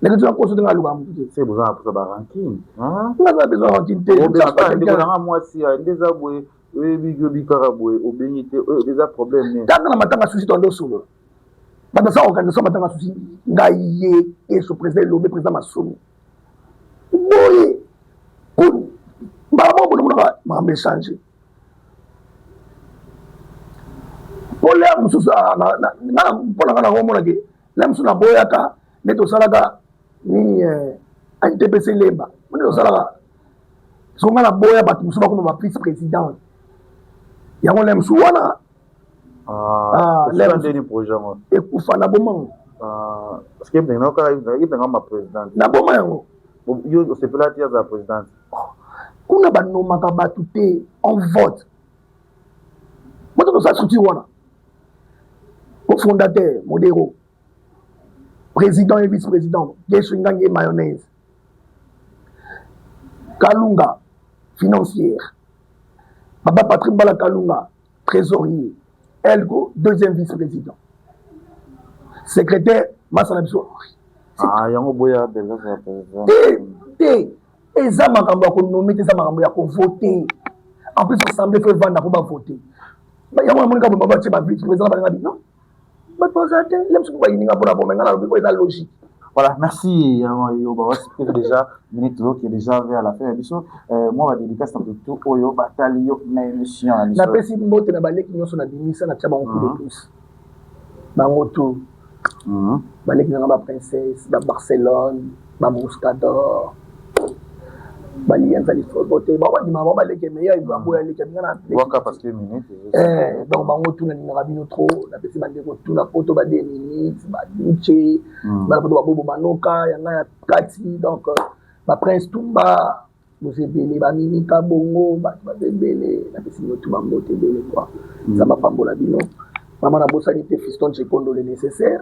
Lekichu na koso te nga luka mutu te. Se boza na posa ba rancune. Nga na besoin rancune te. Ndeko na nga mwasi nde eza boye. Oyebi obi kaka boye, obengi te, oyo eza problème nini? Kaka na matanga susi, toando solola. Bato basala organisation matanga susi, ngai ye eso, président Elobe, président Masumu boye, mbala moko bonomonaka makambo echange. Mpo lere mosusu mpo na ngai nakomonake lere mosusu naboyaka nde tosalaka nini, NTPC Lemba nde tosalaka. So ngai naboya bato mosusu bakoma ba vice président yango lere mosusu wana. Ah, ndeni projet yango? Ekufa, naboma yango. Parce que ebenga ma présidente. Naboma yango. Yo osepela ti azala présidente? Kuna banomaka bato te, on vote. Moto tosala structure wana, cofondateur Modero, président et vice-président Gesho Ngange Mayonnaise, Kalunga financière, Baba Patrick Mbala Kalunga trésorier, Elgo deuxième vice-président, secrétaire Masala biso. Ah, yango boya mpenza président. Te te, eza makambo ya konommer te, eza makambo ya kovote. En plus, assemblée faut evanda mpo bavote yango. Namoni kaka batie ba vice président, balinga bino bato baza te, le mosuku bayininga mpona bome. Nga nalobi oyo eza logique. Voilà, merci. Yo ba déjà minute qui est déjà vers la fin ya biso. Moi ba dédicace na tout oyo batali yo na émission na biso. Napesi mbote na baleki nyonso na bimisa, na tia bango coup de pouce, bango tout. Baleki nanga, ba princesse, ba Barcelone, ba Muscador, baliyanza lisolo te, bango bandima, bango baleki meya baboya leki nga na. Waka parce que minute. Donc bango tu, nalingaka bino trop. Napesi bandeko tu na poto, ba 2 minutes, baduce bana poto, babobo manoka yanga ya kati, donc ba prince Tumba, boza ebele, bamimika bongo, bato baza ebele. Napesi bino tu bambote ebele quoi. Nzambe apambola bino. Mama, nabosani te Fiston Jekondo, le nécessaire,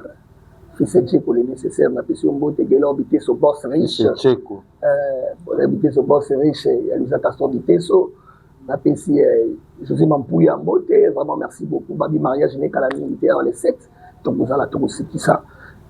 fils Jeko, le nécessaire, napesi yo mbote. Gelor Biteso, boss riche. Cheko. Biteso, boss riche ya Luisa Castor Biteso. Napesi José Mampuya mbote, vraiment merci beaucoup. Babi mariage nekala mingi te, le 7 tokozala, tokosikisa.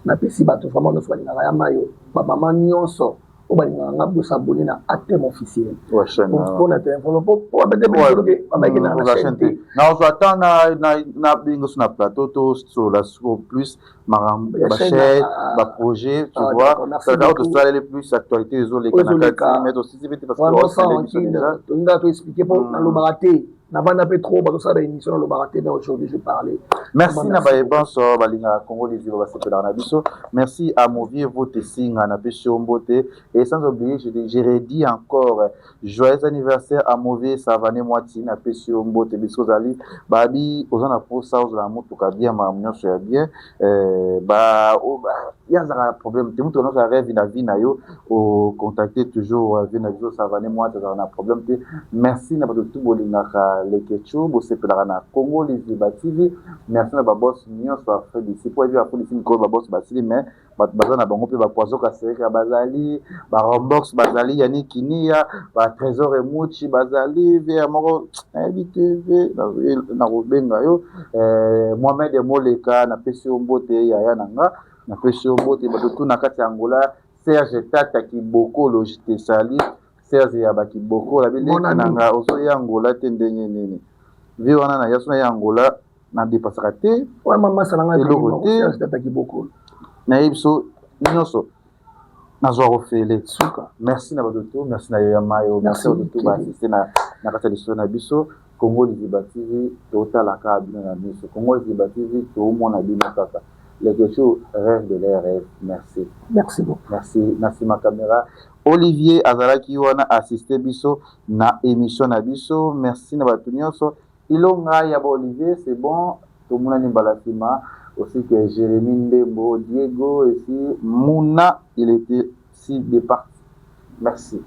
Napesi bato vraiment nyonso balingaka ya mayo, bamama nyonso oyo balingaka nga, bosabone na ATM officiel mpona te po babayekendaka na chaîne te. Nazwa ta na bengo so na plateau, tosolola siko plus makambo ya bachaîne, baprojet, tu vois, saka tosaleli plus actualité ezoleka na kati, mais tosisi pe te parce que tolingaka toexpliquer mpo nalobaka te, navanda mpe trop, bazosala baémission, nalobaka te, mais aujourd'hui je parle. Merci na bayebanso balingaka Congo Liziba, basepelaka na biso. Merci à Movie Vote Singa, napesi yo mbote. Et sans oublier, je redis encore joyeux anniversaire à Mauvais Savane Mwati, napesi yo mbote. Biso ozali babi, oza na posa ozala motuka bien, makambo nyonso ya bien, ba ye azalaka na problème te. Motuka nyonso ya rêve na vie na yo, ocontacte toujours vie na biso Savane Mwati, azalaka na problème te. Merci na bato tu bolingaka Lekechu, bosepelaka na Congo Liziba TV. Merci na baboss nyonso Afrique d'ici, po ebi Afrique d'ici mikolo baboss basili, mais bato baza na bango mpe, bapoison kasereka bazali, barombox bazali, yani kinia, batrésor emuchi bazali, ve ya moko nayebi te, ve nakobenga yo Mohamed Moleka, napesi yo mbote, yaya na nga, napesi yo mbote. Bato tu na kati ya Angola, Serge Tata Kibokolo, je te salue. Serge ya bakibokolo abileki na nga, ozoya Angola te ndenge nini? Vie wana na yaso na ya Angola nadepasaka te. Eloko te, nayebi biso nyonso nazwa kofele. Merci na bato tu, merci na yo ya mayo, merci na bato tu baassiste na kati ya lisolo na biso. Congo Liziba TV, totalaka bino na miso. Congo Liziba TV, toomona bino kaka. Leketchou, rêve de les rêves, merci. Merci beaucoup. Merci. Na nsima caméra, Olivier azalaki wana, assiste biso na émission na biso. Merci na bato nyonso. Ilonga ya ba Olivier, c'est bon, tomonani mbala nsima. Aussi que Jérémy Ndembo, Diego, ici Mouna, il était si de parti. Merci.